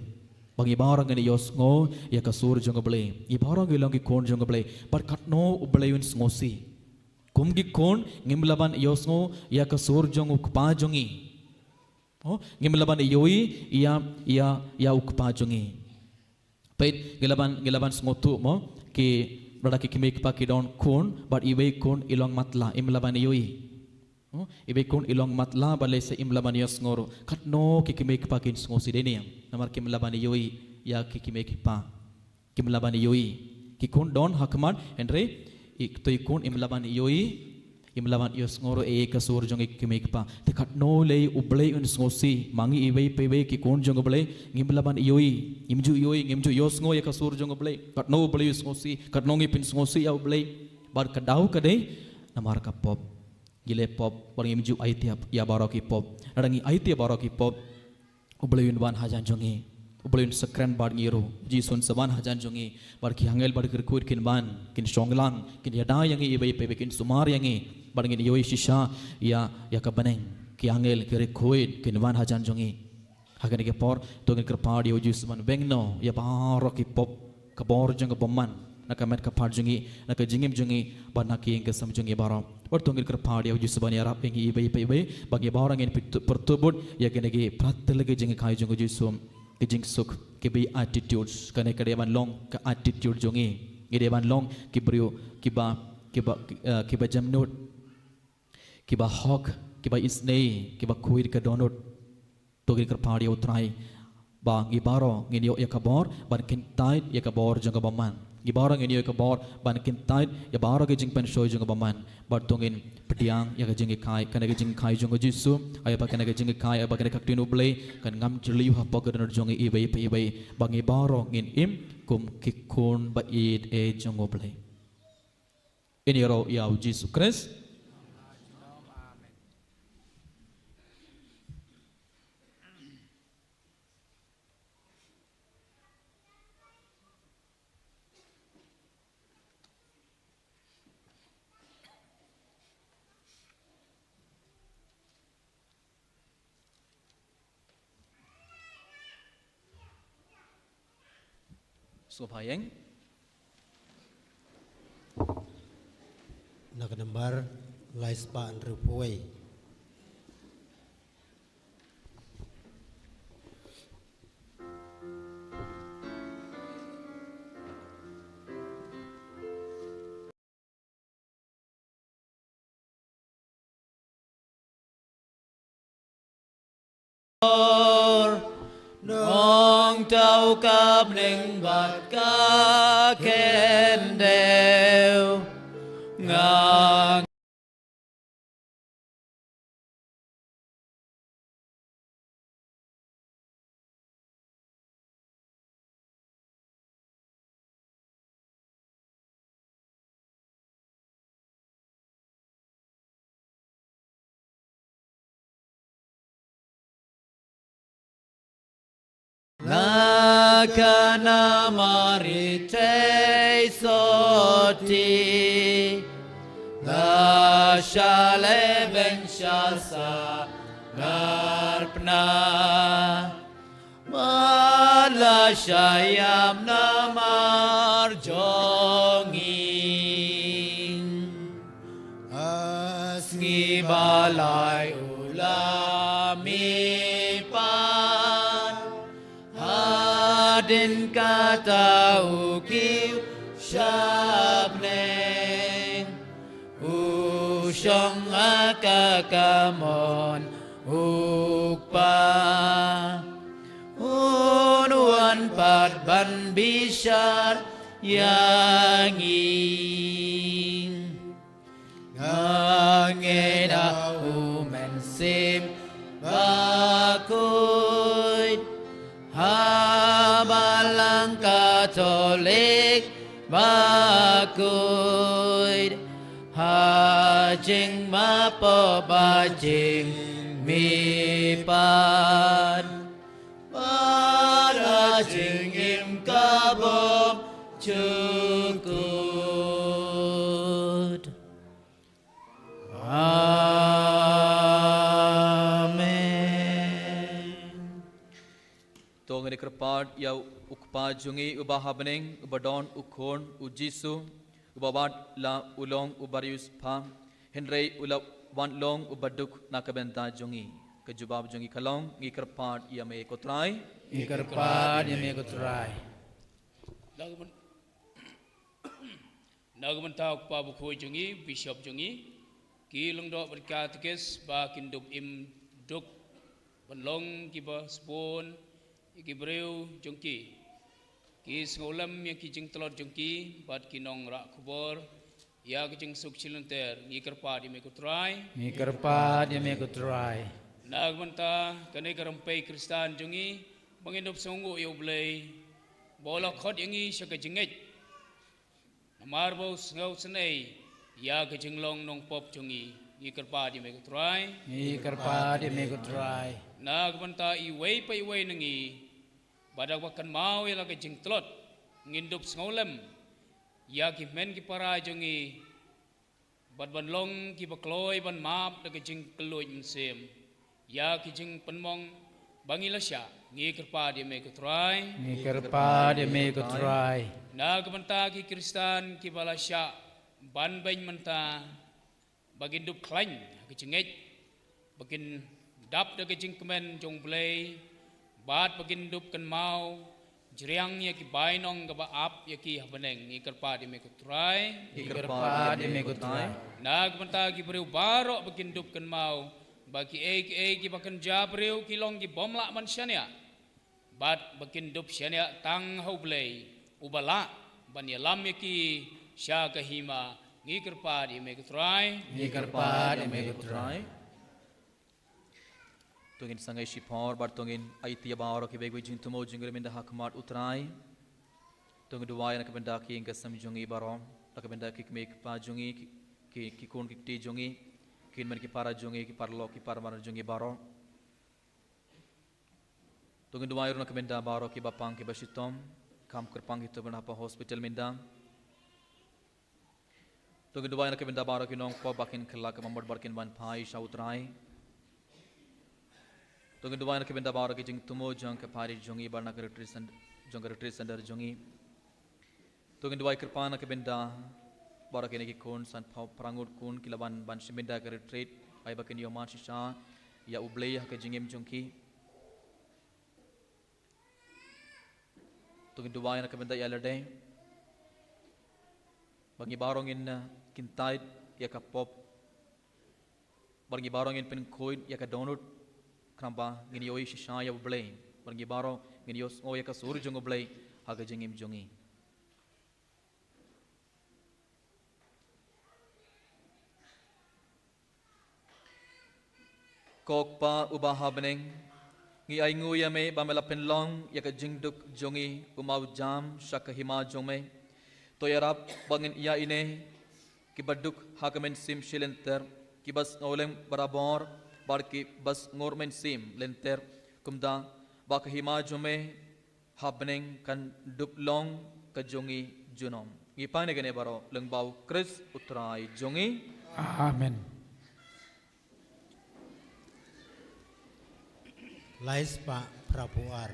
Ba ngi baroh ngin ïohsngew ïa ka sur jong U Blei. Ngi baroh ngi long ki khun jong U Blei. Bad katno U Blei un sngewsih. Kum ki khun ngim lah ban ïohsngew ïa ka sur jong U Kpa jong ngi. Oh, ngim lah ban ïohi ïa, ïa, ïa U Kpa jong ngi. Peit, ngi lah ban, ngi lah ban sngewthuh mo, ki, lada ki kmie ki kpa ki don khun, bad iwei i khun i long matlah, im lah ban ïohi. Oh, iwei i khun i long matlah, bad lehse im lah ban ïohsngew ruh. Katno ki kmie ki kpa kin sngewsih dei ne. Namar kim lah ban ïohi ïa ki kmie ki kpa. Kim lah ban ïohi. Ki khun don ha khmat, hynrei, i, to i khun im lah ban ïohi, im lah ban ïohsngew ruh ïa ka sur jong i kmie i kpa. Te katno lei U Blei un sngewsih, ma ngi iwei pa iwei ki khun jong U Blei, ngim lah ban ïohi, ngim ju ïohi, ngim ju ïohsngew ïa ka sur jong U Blei. Katno U Blei u sngewsih, katno ngi pynsngewsih ïa U Blei. Bad ka daw ka dei, namar ka pop. Ngi leh pop, bad ngim ju aiti ïa baroh ki pop. Lada ngi aiti ïa baroh ki pop, U Blei un wan hajan jong ngi. U Blei un sa kren bad ngi ruh. U Jisu un sa wan hajan jong ngi. Bad ki angel bad ki riewkhuid kin wan, kin shong lang, kin ïada ïa ngi iwei pa iwei, kin sumar ïa ngi. Bad ngin ïohi shisha ïa, ïa ka bneng. Ki angel, ki riewkhuid kin wan hajan jong ngi. Ha kane ka por, to ngin kyrpad ïa U Jisu ban weng noh ïa baroh ki pop, ka bor jong ka bymman, na ka met ka phad jong ngi, na ka jingim jong ngi, bad na ka ïing ka sem jong ngi baroh. Bad to ngin kyrpad ïa U Jisu ban ïarap ïa ngi iwei pa iwei, ba ngi baroh ngin pyrtuh-, pyrtuh bud ïa kine ki phra tylli ki jinghikai jong U Jisu, ki jingsuk, ki beatitudes, kane ka dei ban long ka attitude jong ngi. Ngi dei ban long ki briew kiba, kiba, eh, kiba jemnud, kiba hok, kiba isynei, kiba khuid ka dohnud. To ngin kyrpad ïa U Trai ba ngi baroh ngin ïoh ïa ka bor ban kyntait ïa ka bor jong ka bymman. Ngi baroh ngin ïoh ïa ka bor ban kyntait ïa baroh ki jingpynshoi jong ka bymman. Bad to ngin pdiang ïa ka jinghikai, kane ka jinghikai jong U Jisu, ïa ba kane ka jinghikai, ïa ba kane ka ktien U Blei kan ngam jylliew hapoh ka dohnud jong ngi iwei pa iwei, ba ngi baroh ngin im kum ki khun ba ïeit jong U Blei. Ïaroh ïa U Jisu Khrist. Sngewbha ïeng. Na ka nambar lai spah hynriewphew wei. Nongthaw ka bneng bad ka khyndew. Nga La ka namar ïeit sotti, la sha leben sha sahnarphna, bad la sha ïam namar jong ngi. Ha sngi ba lai u la mih pat, hadien kata u kiew sha bneng, u shong ha ka kamon u Kpa. Un wan pat ban bishar ïa ngi. Nga ngeit ha U Mynsiem Bakhuid, ha Balang Katholik Bakhuid, ha Jingmapop ba jingmihpat, bad ha Jingim ka bym jukut. Amen. To ngin ïa kyrpad ïa U Kpa jong ngi uba ha bneng, uba don U Khun U Jisu, uba wat la u long u bariewspah, hynrei u la wan long u baduk na ka bynta jong ngi. Ka jubab jong ngi ka long, ngi kyrpad ïa me ko Trai. Ngi kyrpad ïa me ko Trai. Na ka byn-, na ka bynta U Kpa Bakhuid jong ngi, Bishop jong ngi, ki Lyngdoh bad Katekis ba kin dup im duk ban long kiba sbun ïa ki briew jong ki, ki sngewlem ïa ki jingtlot jong ki, bad ki nongrah khubor ïa ka jingsuk shilynter, ngi kyrpad ïa me ko Trai. Ngi kyrpad ïa me ko Trai. Na ka bynta kane ka rympei Khristan jong ngi, ba ngin dup sngewnguh ïa U Blei, ba u la khot ïa ngi sha ka jingngeit, namar ba u sngewsynei ïa ka jinglong nongpop jong ngi, ngi kyrpad ïa me ko Trai. Ngi kyrpad ïa me ko Trai. Na ka bynta iwei pa iwei na ngi, ba da kaba kynmaw ïa la ka jingtlot, ngin dup sngewlem ïa ki hynmen ki para jong ngi, bad ban long kiba kloi ban map da ka jingkylluid mynsiem ïa ki jingpynmong ba ngi la shah, ngi kyrpad ïa me ko Trai. Ngi kyrpad ïa me ko Trai. Na ka bynta ki Khristan kiba la shah ban beiñ mynta, ba kin dup khlaiñ ha ka jingngeit, ba kin dap da ka jingkmen jong U Blei, bad ba kin dup kynmaw jriang ïa ki bainong kaba ap ïa ki ha bneng, ngi kyrpad ïa me ko Trai. Ngi kyrpad ïa me ko Trai. Na ka bynta ki briew baroh ba kin dup kynmaw ba kiei kiei kiba kynja briew ki long ki bym lah ban shaniah, bad ba kin dup shaniah tang ha U Blei, uba lah ban ïalam ïa ki sha ka hima, ngi kyrpad ïa me ko Trai. Ngi kyrpad ïa me ko Trai. To ngin sa ngai shipor bad to ngin aiti ïa baroh kiba ïa ka jingthmu jong ngi mynta ha khmat U Trai. To ngin duwai na ka bynta ki ïing ki sem jong ngi baroh, na ka bynta ki kmie ki kpa jong ngi, ki, ki, ki khun ki kti jong ngi, ki hynmen ki para jong ngi, ki paralok ki parmar jong ngi baroh. To ngin duwai ruh na ka bynta baroh kiba pang kiba shitom, kham kyrpang kito ba na ha hospital mynta. To ngin duwai na ka bynta baroh ki nongpop ba kin kylla ka bamut bad kin wan phai sha U Trai. To ngin duwai na ka bynta baroh ki jingthmu jong ka parish jong ngi bad na ka retreat center, jong ka retreat center jong ngi. To ngin duwai kyrpang na ka bynta baroh kine ki khun, sanphew phra ngut khun ki la wan ban shim bynta ka retreat, ai ba kin ïohmad shisha ïa U Blei ha ka jingim jong ki. To ngin duwai na ka bynta ïa lade, ba ngi baroh ngin, eh, kyntait ïa ka pop, ba ngi baroh ngin pynkhuid ïa ka dohnud, khnang ba ngin ïohi shisha ïa U Blei, ba ngi baroh ngin ïohsngew ïa ka sur jong U Blei ha ka jingim jong ngi. Ko Kpa uba ha bneng, ngi ainguh ïa me ba me la pynlong ïa ka jingduk jong ngi u mawjam sha ka hima jong me. To ïarap ba ngin ïa ine kiba duk ha ka mynsiem shilynter, kiba sngewlem barabor bad kiba sngur mynsiem lynter, kumta ba ka hima jong me ha bneng kan dup long ka jong ngi junom. Ngi pan ïa kane baroh lyngba U Khrist U Trai jong ngi. Amen. Lai spah phra phew ar.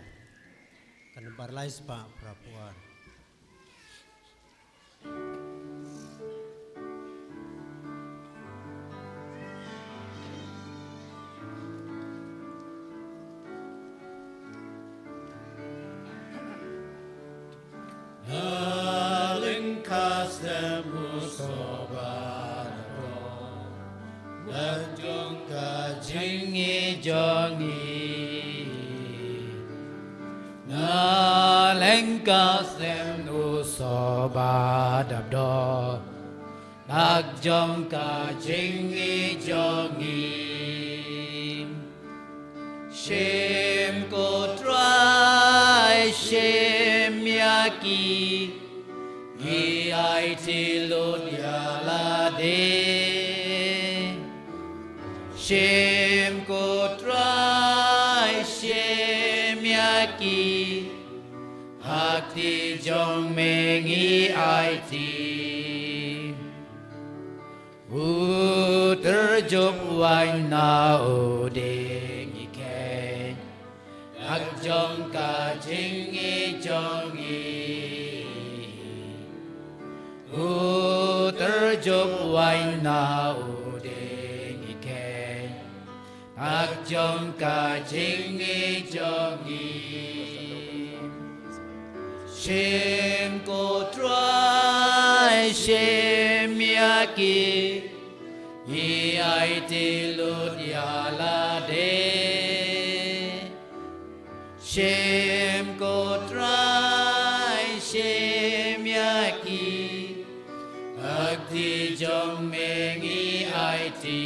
Ka nambar lai spah phra phew ar. Darling custom whosoever dan jong ka jingïeit jong ngi. Darling custom whosoever ba dap dor, dak jong ka jingïeit jong ngi. Shim ko Trai, shim ïa ki, ngi aiti lut ïa lade. Shim ko Trai, shim ïa ki, ha kti jong me ngi aiti. U tyrjup waiñ na u dieng ngi kheiñ, dak jong ka jingïeit jong ngi. U tyrjup waiñ na u dieng ngi kheiñ, dak jong ka jingïeit jong ngi. Shim ko Trai, shim ïa ki, ngi aiti lut ïa lade. Shim ko Trai, shim ïa ki, ha kti jong me ngi aiti.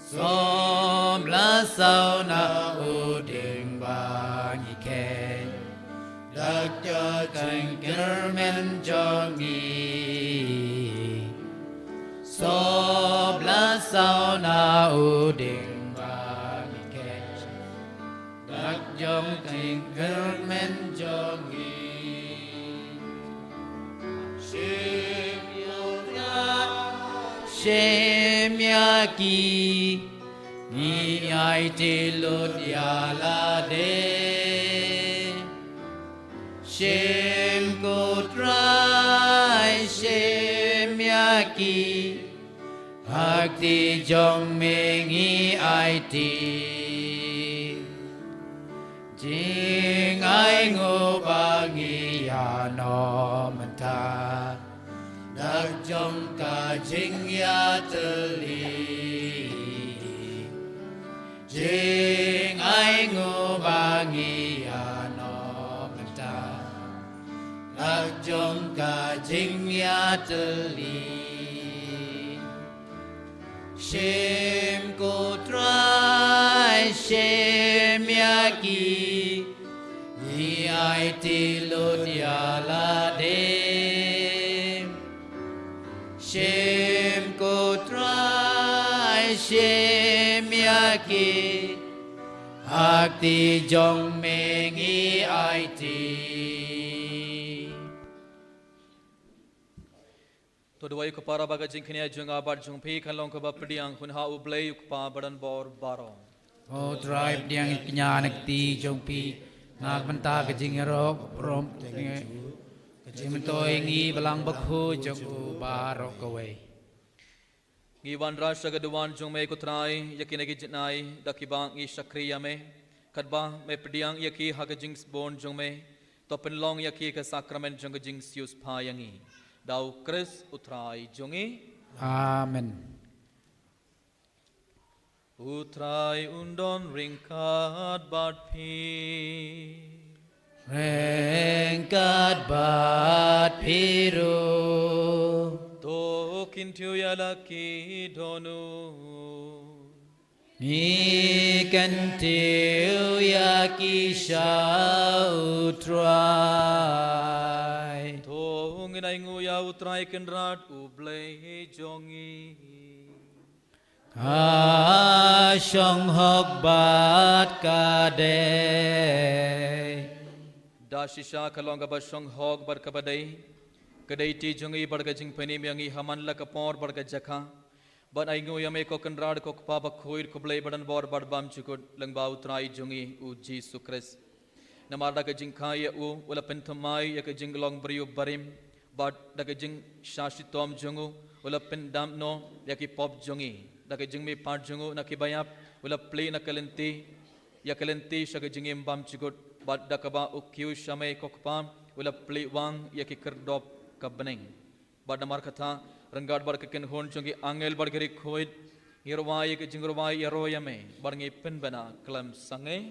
Sop la saw na u dieng ba ngi kheiñ, dak jong ka jingkyrmen jong ngi. Sop la saw na u dieng ba ngi kheiñ, dak jong ka jingkyrmen jong ngi. Shim ïa ki, shim ïa ki, ngi aiti lut ïa lade. Shim ko Trai, shim ïa ki, ha kti jong me ngi aiti. Jingainguh ba ngi ïa noh mynta, dak jong ka jingïatylli. Jingainguh ba ngi ïa noh mynta, dak jong ka jingïatylli. Shim ko Trai, shim ïa ki, ngi aiti lut ïa lade. Shim ko Trai, shim ïa ki, ha kti jong me ngi aiti. To duwai ko para ba ka jingkñia jong nga bad jong phi kan long kaba pdiang hun ha U Blei U Kpa badonbor baroh. Ko Trai pdiang ïa ka kñia na ka kti jong phi, na ka bynta ka jingïaroh, burom, ka jingmyntoi ïa ngi balang bakhuid jong u baroh kawei. Ngi wanrah sha ka duwan jong me ko Trai, ïa kine ki jingai, da kiba ngi shakri ïa me, katba me pdiang ïa ki ha ka jingsbun jong me, to pynlong ïa ki ka sakramen jong ka jingsiewspah ïa ngi. Da U Khrist U Trai jong ngi. Amen. U Trai un don ryngkat bad phi. Ryngkat bad phi ruh. To kyntiew ïa la ki dohnud. Ngi kyntiew ïa ki sha U Trai. To ngin ainguh ïa U Trai Kynrad U Blei jong ngi. Ka shong hok bad ka dei. Da shisha ka long kaba shong hok bad kaba dei. Ka dei ti jong ngi bad ka jingpynim ïa ngi ha man la ka por bad ka jaka. Ban ainguh ïa me ko Kynrad ko Kpa bakhuid ko Blei badonbor bad bymjukut lyngba U Trai jong ngi U Jisu Khrist. Namar da ka jingkha ïa u, u la pynthymmai ïa ka jinglong briew barim, bad da ka jingshah shitom jong u, u la pyndam noh ïa ki pop jong ngi. Da ka jingmihpat jong u na ki baïap, u la plie na ka lynti, ïa ka lynti sha ka jingim bymjukut, bad da kaba u kiew sha me ko Kpa, u la plie wang ïa ki kyrdop ka bneng. Bad namar kata, ryngkat bad ka kynhun jong ki angel bad ki riewkhuid, ngi rwai ïa ka jingrwai ïaroh ïa me, bad ngi pynbna khlem sangeh.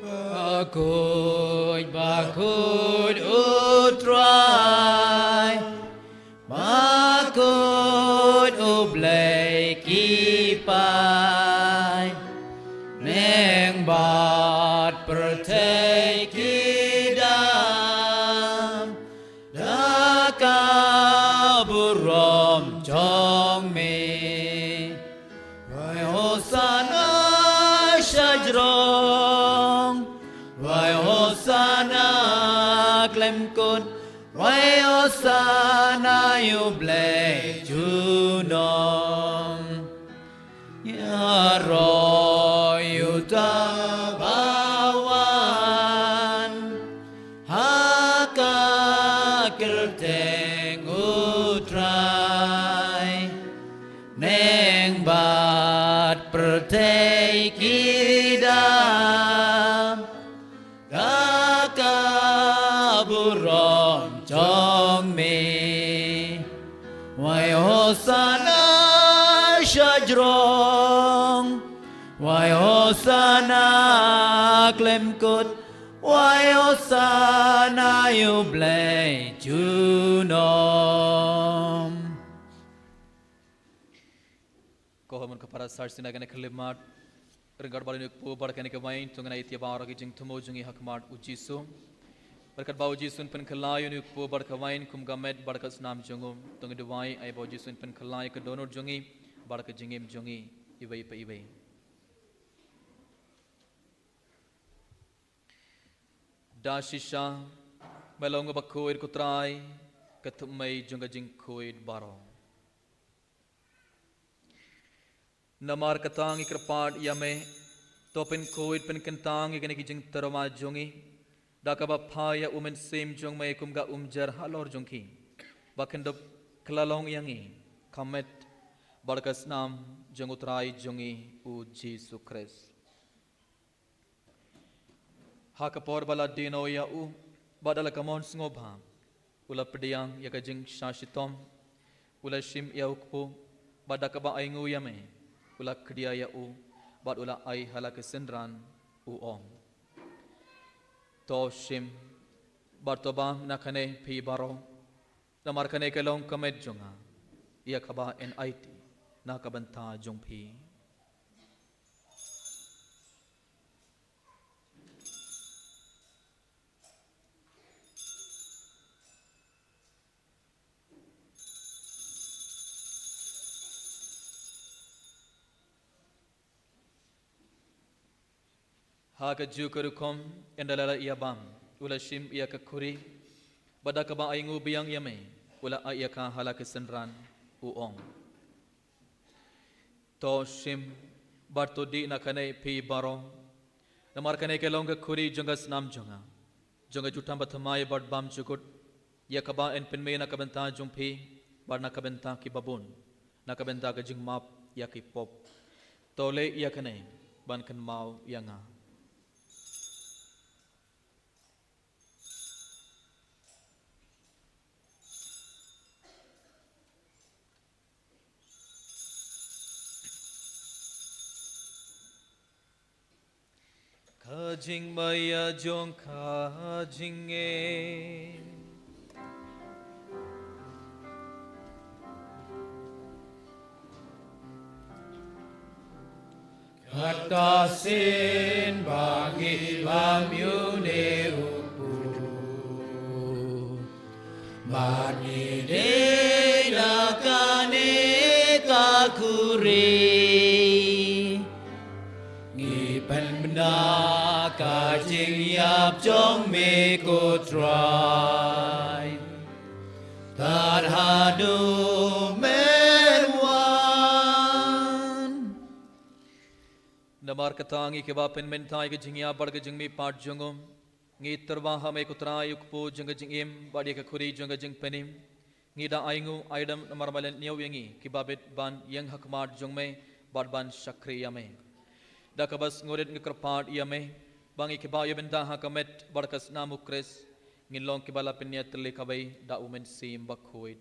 Bakhuid, bakhuid U Trai, bakhuid U Blei ki paid, neng bad pyrthei ki dap da ka burom jong me. Wai Hosana shajrong, wai Hosana khlem kut, wai Hosana ïa U Blei junom. Ïaroh ïa uta uba wan ha ka kyrteng U Trai, neng bad pyrthei ki dap da ka burom jong me. Wai Hosana shajrong, wai Hosana khlem kut, wai Hosana ïa U Blei junom. Ko ha mon ka para sar sina kane ka khyllipmat, ryngkat bad une u kpu bad kane ka wine, to ngin ïa baroh ki jingthmu jong ngi ha khmat U Jisu. Bad katba U Jisu un pynkhlaiñ ïa une u kpu bad ka wine kum ka met bad ka snam jong u, to ngin duwai, ai ba U Jisu un pynkhlaiñ ïa ka dohnud jong ngi bad ka jingim jong ngi iwei pa iwei. Da shisha me long uba khuid ko Trai, ka thymmei jong ka jingkhuid baroh. Namar kata ngi kyrpad ïa me, to pynkhuid pynkyntang ïa kine ki jingtyrwa jong ngi da kaba phai ïa U Mynsiem jong me kum ka umjer halor jong ki, ba kin dup kylla long ïa ngi ka met bad ka snam jong U Trai jong ngi U Jisu Khrist. Ha ka por ba la die noh ïa u, bad da la ka mon sngewbha, u la pdiang ïa ka jingshah shitom, u la shim ïa u kpu, bad da kaba ainguh ïa me, u la khdia ïa u, bad u la ai ha la ki synran, u ong: To shim bad to bam na kane phi baroh, namar kane ka long ka met jong nga, ïa kaba yn aiti na ka bynta jong phi. Ha kajuh ka rukom, ynda la ïa bam, u la shim ïa ka khuri, bad da kaba ainguh biang ïa me, u la ai ïa ka ha la ki synran, u ong: To shim bad to dih na kane phi baroh, namar kane ka long ka khuri jong ka snam jong nga, jong ka jutang bathymmai bad bymjukut, ïa kaba yn pynmih na ka bynta jong phi bad na ka bynta kiba bun, na ka bynta ka jingmap ïa ki pop. To leh ïa kane ban kynmaw ïa nga. Ka jingmaïa jong ka jingim. Kata shisien ba ngi bam ïa une u kpu, bad ngi dih na kane ka khuri, ngi pynbna ka jingïap jong me ko Trai, tad haduh men wan. Namar kata ngi kiba pynmynta ïa ka jingïap bad ka jingmihpat jong u, ngi tyrwa ha me ko Trai, u kpu jong ka jingim bad ïa ka khuri jong ka jingpynim. Ngi da ainguh aidam namar ba la ñiew ïa ngi kiba bit ban ïeng ha khmat jong me bad ban shakri ïa me. Da kaba sngewrit ngi kyrpad ïa me ba ngi kiba ïa bynta ha ka met bad ka snam u Khrist, ngin long kiba la pynïatylli kawei da u Mynsiem Bakhuid.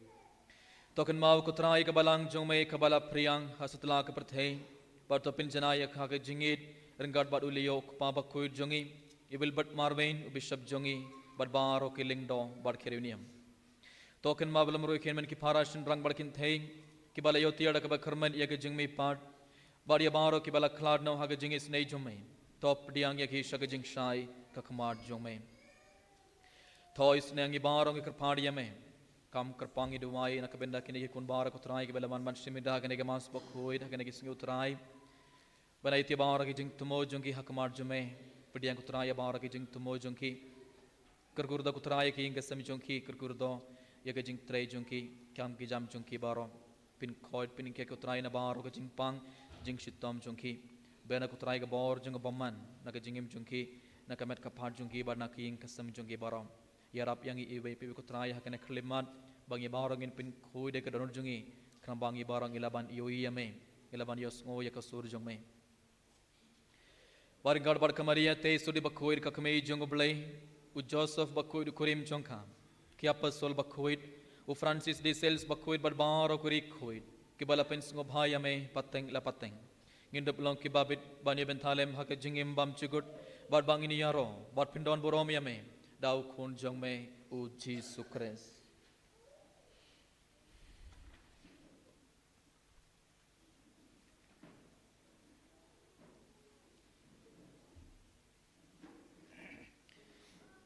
To kynmaw ko Trai ka balang jong me kaba la phriang ha satlak ka pyrthei, bad to pynjanai ïa ka ha ka jingïeit ryngkat bad u Leo u Kpa Bakhuid jong ngi, Ibilbad Marwein, u Bishop jong ngi, bad baroh ki lyngdoh bad ki riewniam. To kynmaw ba la mih ruh ïa ki hynmen ki para shynrang bad kynthei kiba la ïoh tiar da kaba kyrmen ïa ka jingmihpat, bad ïa baroh kiba la khlad noh ha ka jingisynei jong me. To pdiang ïa ki sha ka jingshai ka khmat jong me. To isynei ngi baroh ngi kyrpad ïa me. Kam kyrpang ngi duwai na ka bynta kine ki khun baroh ko Trai kiba la wan ban shim ïa kane ka Mass bakhuid ha kine ki sngi ko Trai. Ba ngi ïa baroh ki jingthmu jong ki ha khmat jong me. Pdiang ko Trai ïa baroh ki jingthmu jong ki. Kyrkhu da ko Trai ïa ki ïing ki sem jong ki, kyrkhu da ïa ka jingtrei jong ki, kam ki jam jong ki baroh. Pynkhuid pynkhiah ko Trai na baroh ka jingpang jingshitom jong ki. Beh na ko Trai ka bor jong ka bymman na ka jingim jong ki, na ka met ka phad jong ki bad na ki ïing ki sem jong ki baroh. Ïarap ïa ngi iwei pa iwei ko Trai ha kane ka khyllipmat, ba ngi baroh ngin pynkhuid ïa ka dohnud jong ngi, khnang ba ngi baroh ngi lah ban ïohi ïa me, ngi lah ban ïohsngew ïa ka sur jong me. Bad ryngkat bad ka Maria Theisotti bakhuid ka kmie jong U Blei, u Joseph bakhuid u kurim jong ka, ki apostol bakhuid, u Francis de Sales bakhuid bad baroh ki riewkhuid kiba la pynsngewbha ïa me pateng la pateng. Ngin dup long kiba bit ban ïa bynta lem ha ka jingim bymjukut, bad ba ngin ïaroh bad pyndonburom ïa me da u Khun jong me u Jisu Khrist.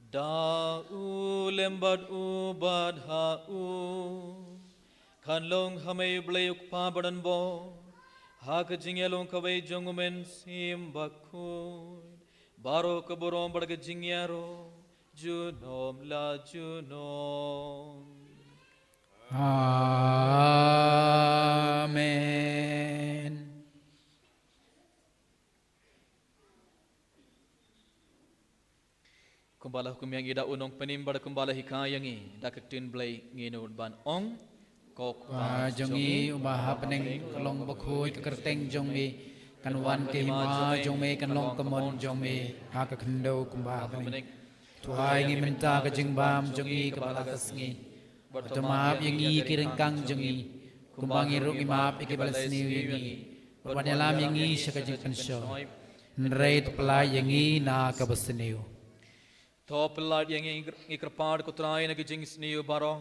Da u lem bad u bad ha u kan long ha me U Blei U Kpa badonbor, ha ka jingïalong kawei jong U Mynsiem Bakhuid, baroh ka burom bad ka jingïaroh junom la junom. Amen. Kumba la hukum ïa ngi da u nongpynim bad kumba la hikai ïa ngi da ka ktien Blei, ngin nud ban ong: Ko Kpa jong ngi uba ha bneng, ka long bakhuid ka kyrteng jong me, kan wan ka hima jong me, kan long ka mon jong me ha ka khyndew kumba ha bneng. To ai ngi mynta ka jingbam jong ngi kaba la ka sngi. Bad to map ïa ngi ki ryngkang jong ngi, kumba ngi ruh ngi map ïa kiba la sniew ïa ngi. Bad wat ïalam ïa ngi sha ka jingpynshoi, hynrei to pyllait ïa ngi na kaba sniew. To pyllait ïa ngi, ngi kyrpad ko Trai, na ka jingsniew baroh,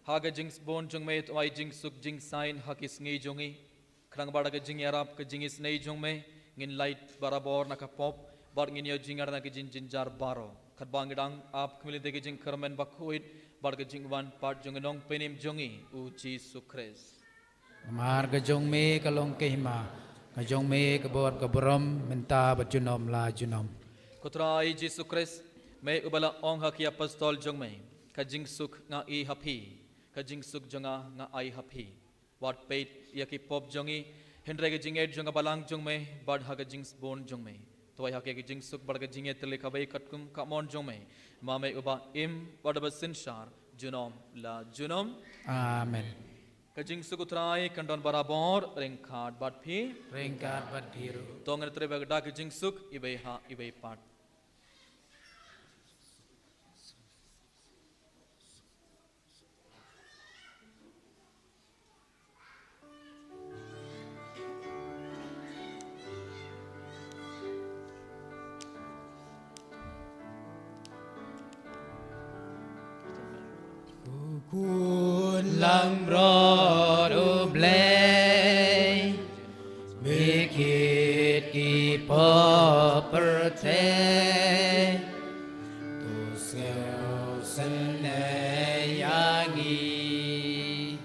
ha ka jingsbun jong me to ai jingsuk jingsaiñ ha ki sngi jong ngi. Khnang ba da ka jingïarap ka jingisynei jong me, ngin lait barabor na ka pop, bad ngin ïoh jingïarap na ka jingjynjar baroh, katba ngi dang ap khmih lynti ka jingkyrmen bakhuid bad ka jingwan pat jong u nongpynim jong ngi u Jisu Khrist. Namar ka jong me ka long ka hima, ka jong me ka bor ka burom, mynta bad junom la junom. Ko Trai Jisu Khrist, me uba la ong ha ki apostol jong me: Ka jingsuk nga ai ha phi, ka jingsuk jong nga nga ai ha phi. Wat peit ïa ki pop jong ngi, hynrei ka jingngeit jong ka balang jong me, bad ha ka jingsbun jong me to ai ha ki ka jingsuk bad ka jingngeit tylli kawei katkum ka mon jong me, ma me uba im bad uba synshar junom la junom. Amen. Ka jingsuk u Trai kan don barabor ryngkat bad phi. Ryngkat bad phi ruh. To ngin ïatrei bad ka jingsuk iwei ha iwei pat. U Khun langbrot U Blei, me kit ki pop pyrthei, to sngewsynei ïa ngi.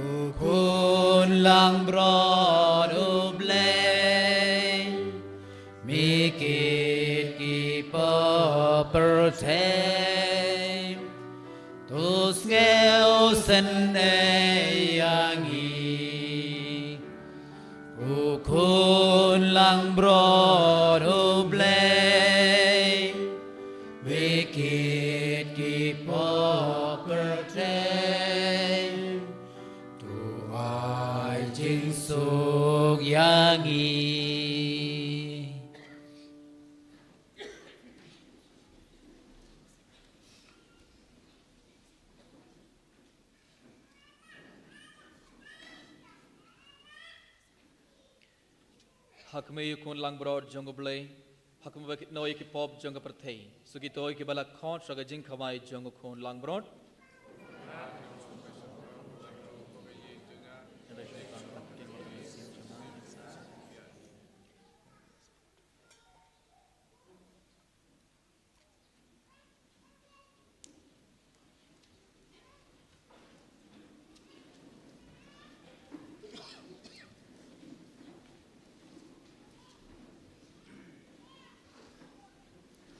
U Khun langbrot U Blei, me kit ki pop pyrthei, to sngewsynei ïa ngi. U Khun langbrot U Blei, me kit ki pop pyrthei, to ai jingsuk ïa ngi. Ha khmih u Khun langbrot jong U Blei, Ha kumba ki tnoi ki pop jong ka pyrthei, sa kito kiba la khot sha ka jingkawei jong u Khun langbrot.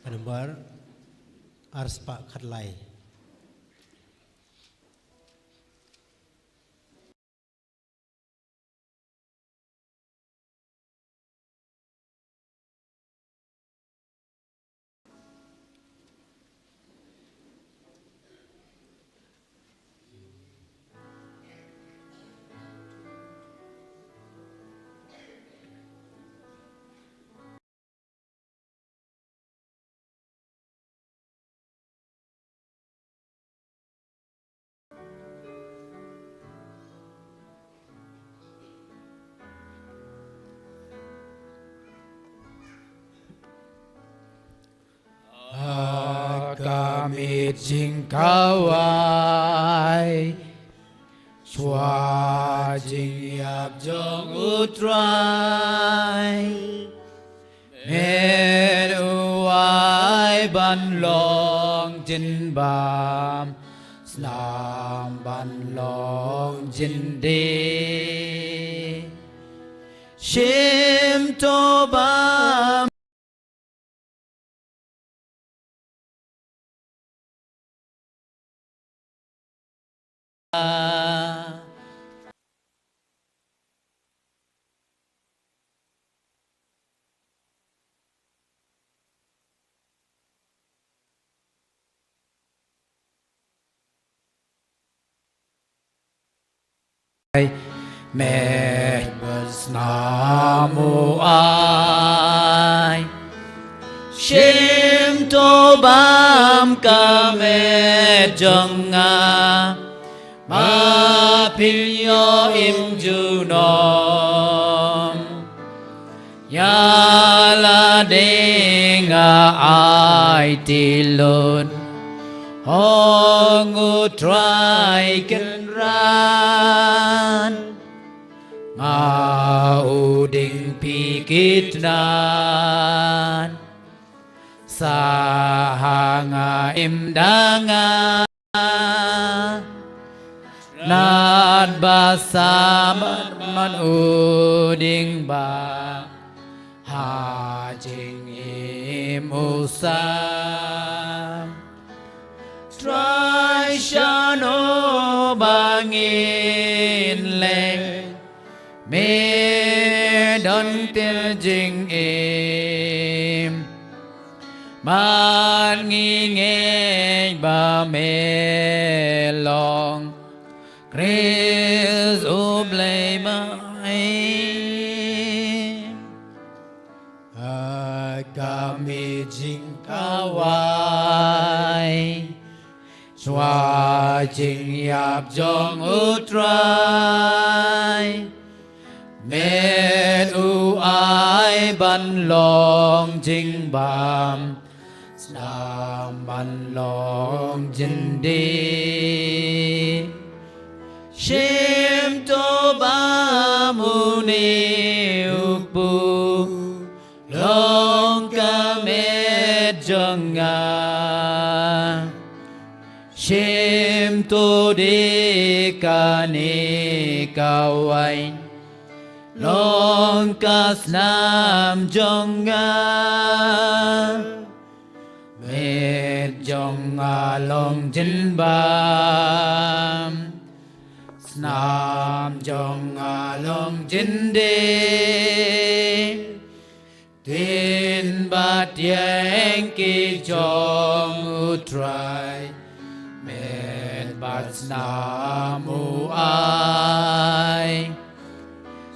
Ka number ar spah khatlai. Ha ka miet jingkawei, shuwa jingïap jong U Trai, met u ai ban long jingbam, snam ban long jyndie. Shim to bam. Met bad snam u ai. Shim to bam ka met jong nga, ma pynïoh im junom. Ïa lade nga aiti lut, ong U Trai Kynrad. Nga u dieng phi ki tnat, sa ha nga im da nga. Tnat ba sa man man u dieng ba ha jingim u sam. Trai, shano ba ngin leh, me don te jingim. Bad ngi ngeit ba me long Khrist U Blei mai. Ha ka miet jingkawei, shuwa jingïap jong U Trai, met u ai ban long jingbam, snam ban long jyndie. Shim to bam une u kpu, long ka met jong nga. Shim to de kane ka wain, long ka snam jong nga. Met jong nga long jingbam, snam jong nga long jyndie. Ktien bad ïing ki jong U Trai, met bad snam u ai.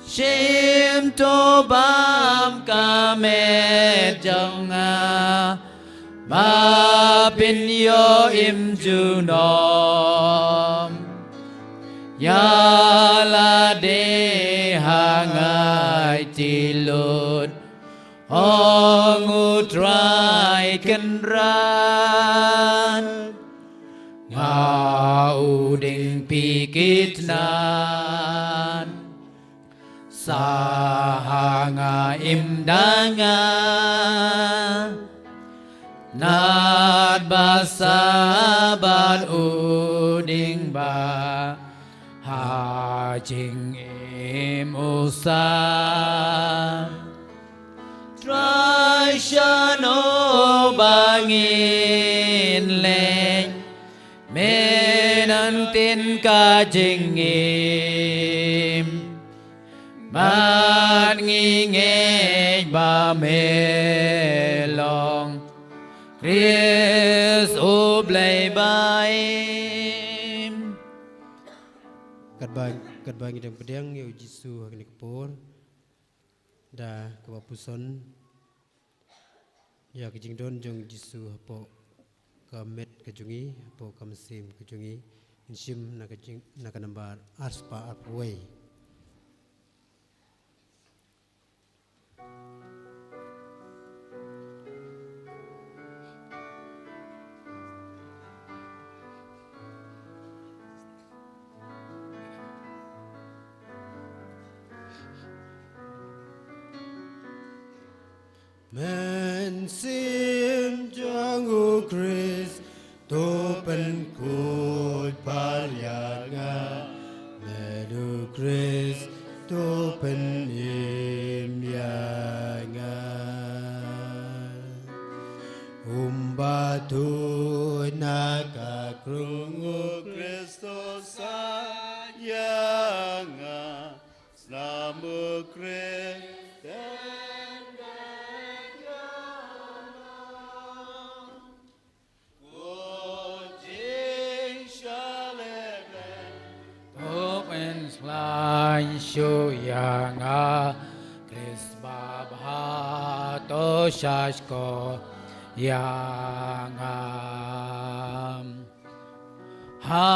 Shim to bam ka met jong nga, ma pynïoh im junom. Ïa lade ha nga aiti lut, ong U Tynran, nga u dieng phi ki tnat, sa ha nga im da nga. Tnat ba sah bad u dieng ba ha jingim u sah. Trai, shano ba ngin leit? Me nang tien ka jingim, bad ngi ngeit ba me long Khrist u Blei ba im. Katba, katba ngi dang pdiang ïa u Jisu ha kane ka por, da kaba puson ïa ka jingdon jong u Jisu hapoh ka met ka jong ngi, hapoh ka mynsiem ka jong ngi, ngin shim na ka jing, na ka nambar arspah arphew wei. Mynsiem jong u Khrist to pynkhuid bha ïa nga, met u Khrist to pynim ïa nga. Kumba tuid na ka krung, u Khrist u sah ïa nga. Snam u Khrist, to pynkhlaiñ shuh ïa nga, Khrist babha to shahshkor ïa nga. Ha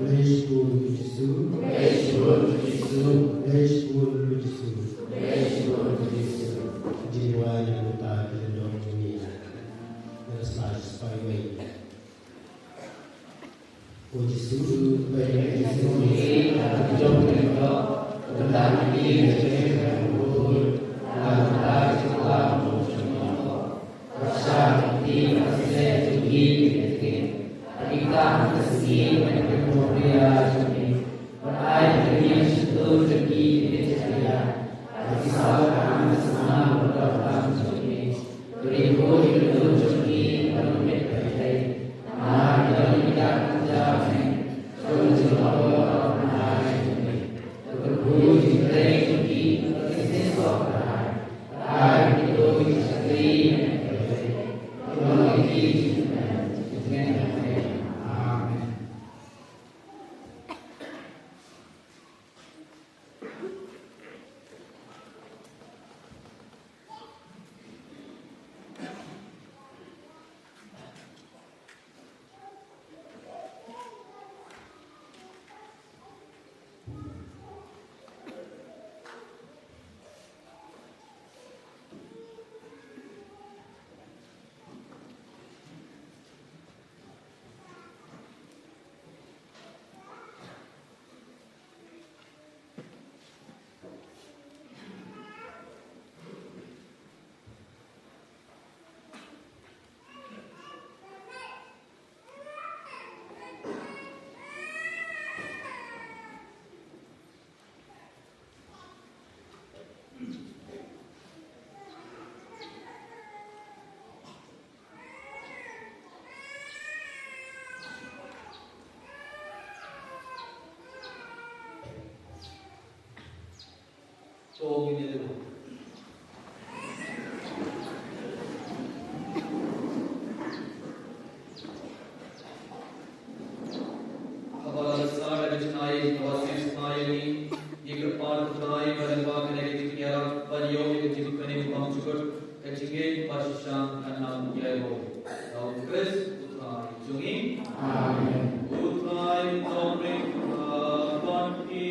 Blei shibun u Jisu. Blei shibun u Jisu. Blei shibun u Jisu. Jingduwai na ka bynta ki lyngdoh jong ngi. Na ka spah spah wei. Ko Jisu, ba ïa ngi ki sngewbha, la ka jong ka doh, ka bynta ngi ki ka jong ka jong ka bun, la ka bynta ki sngewbha jong ka jong ka. Ka sha ka ti ka se jong ngi ki ka jong ka. Ka ti ka ka sngi ka jong ka Maria jong ngi. Ba ai ka ngi ka sngewbha jong ngi ki ka jong ka. Ka ti sa ka ka snam ka doh ka jong ngi. Haba la sah da ka jingaiei, haba siew sngewbha ïa ngi, ïa ka kyrpad U Trai, ba lyngba kane ka jingïarap, ban ïoh ïa ka jingpynim bymjukut, ka jingngeit bashisha kan nang ïaroh. Da U Khrist U Trai jong ngi. Amen. U Trai un long ryngkat bad phi.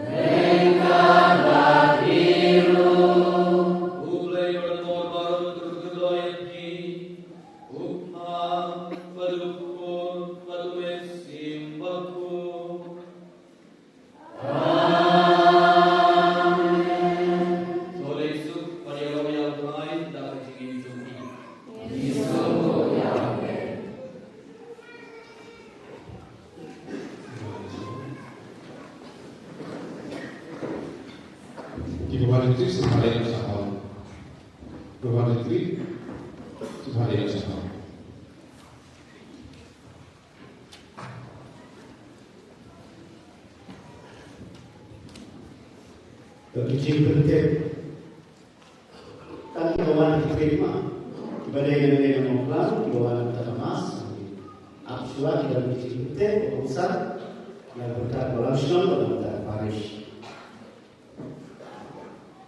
Ryngkat bad phi ruh. U Blei Baroh Baroh un kyrkhu ïa phi. U Kpa bad U Khun bad U Mynsiem Bakhuid. Amen. To leit suk bad ïaroh ïa U Trai da ka jingim jong phi. Ki ba wan ïa u Khrist, sngewbha leit noh sha hall. Ki ba wan ïa u Khrist, sngewbha leit noh sha hall. Ki jingpyntip. Tang kiba wan ki trei ma, kiba dei na, dei na Mawklam, kiba wan na ka mass. Ap shuwa ki don ki jingpyntip, ba kumsa, na ka bynta ka balang shnong, na ka bynta ka parish.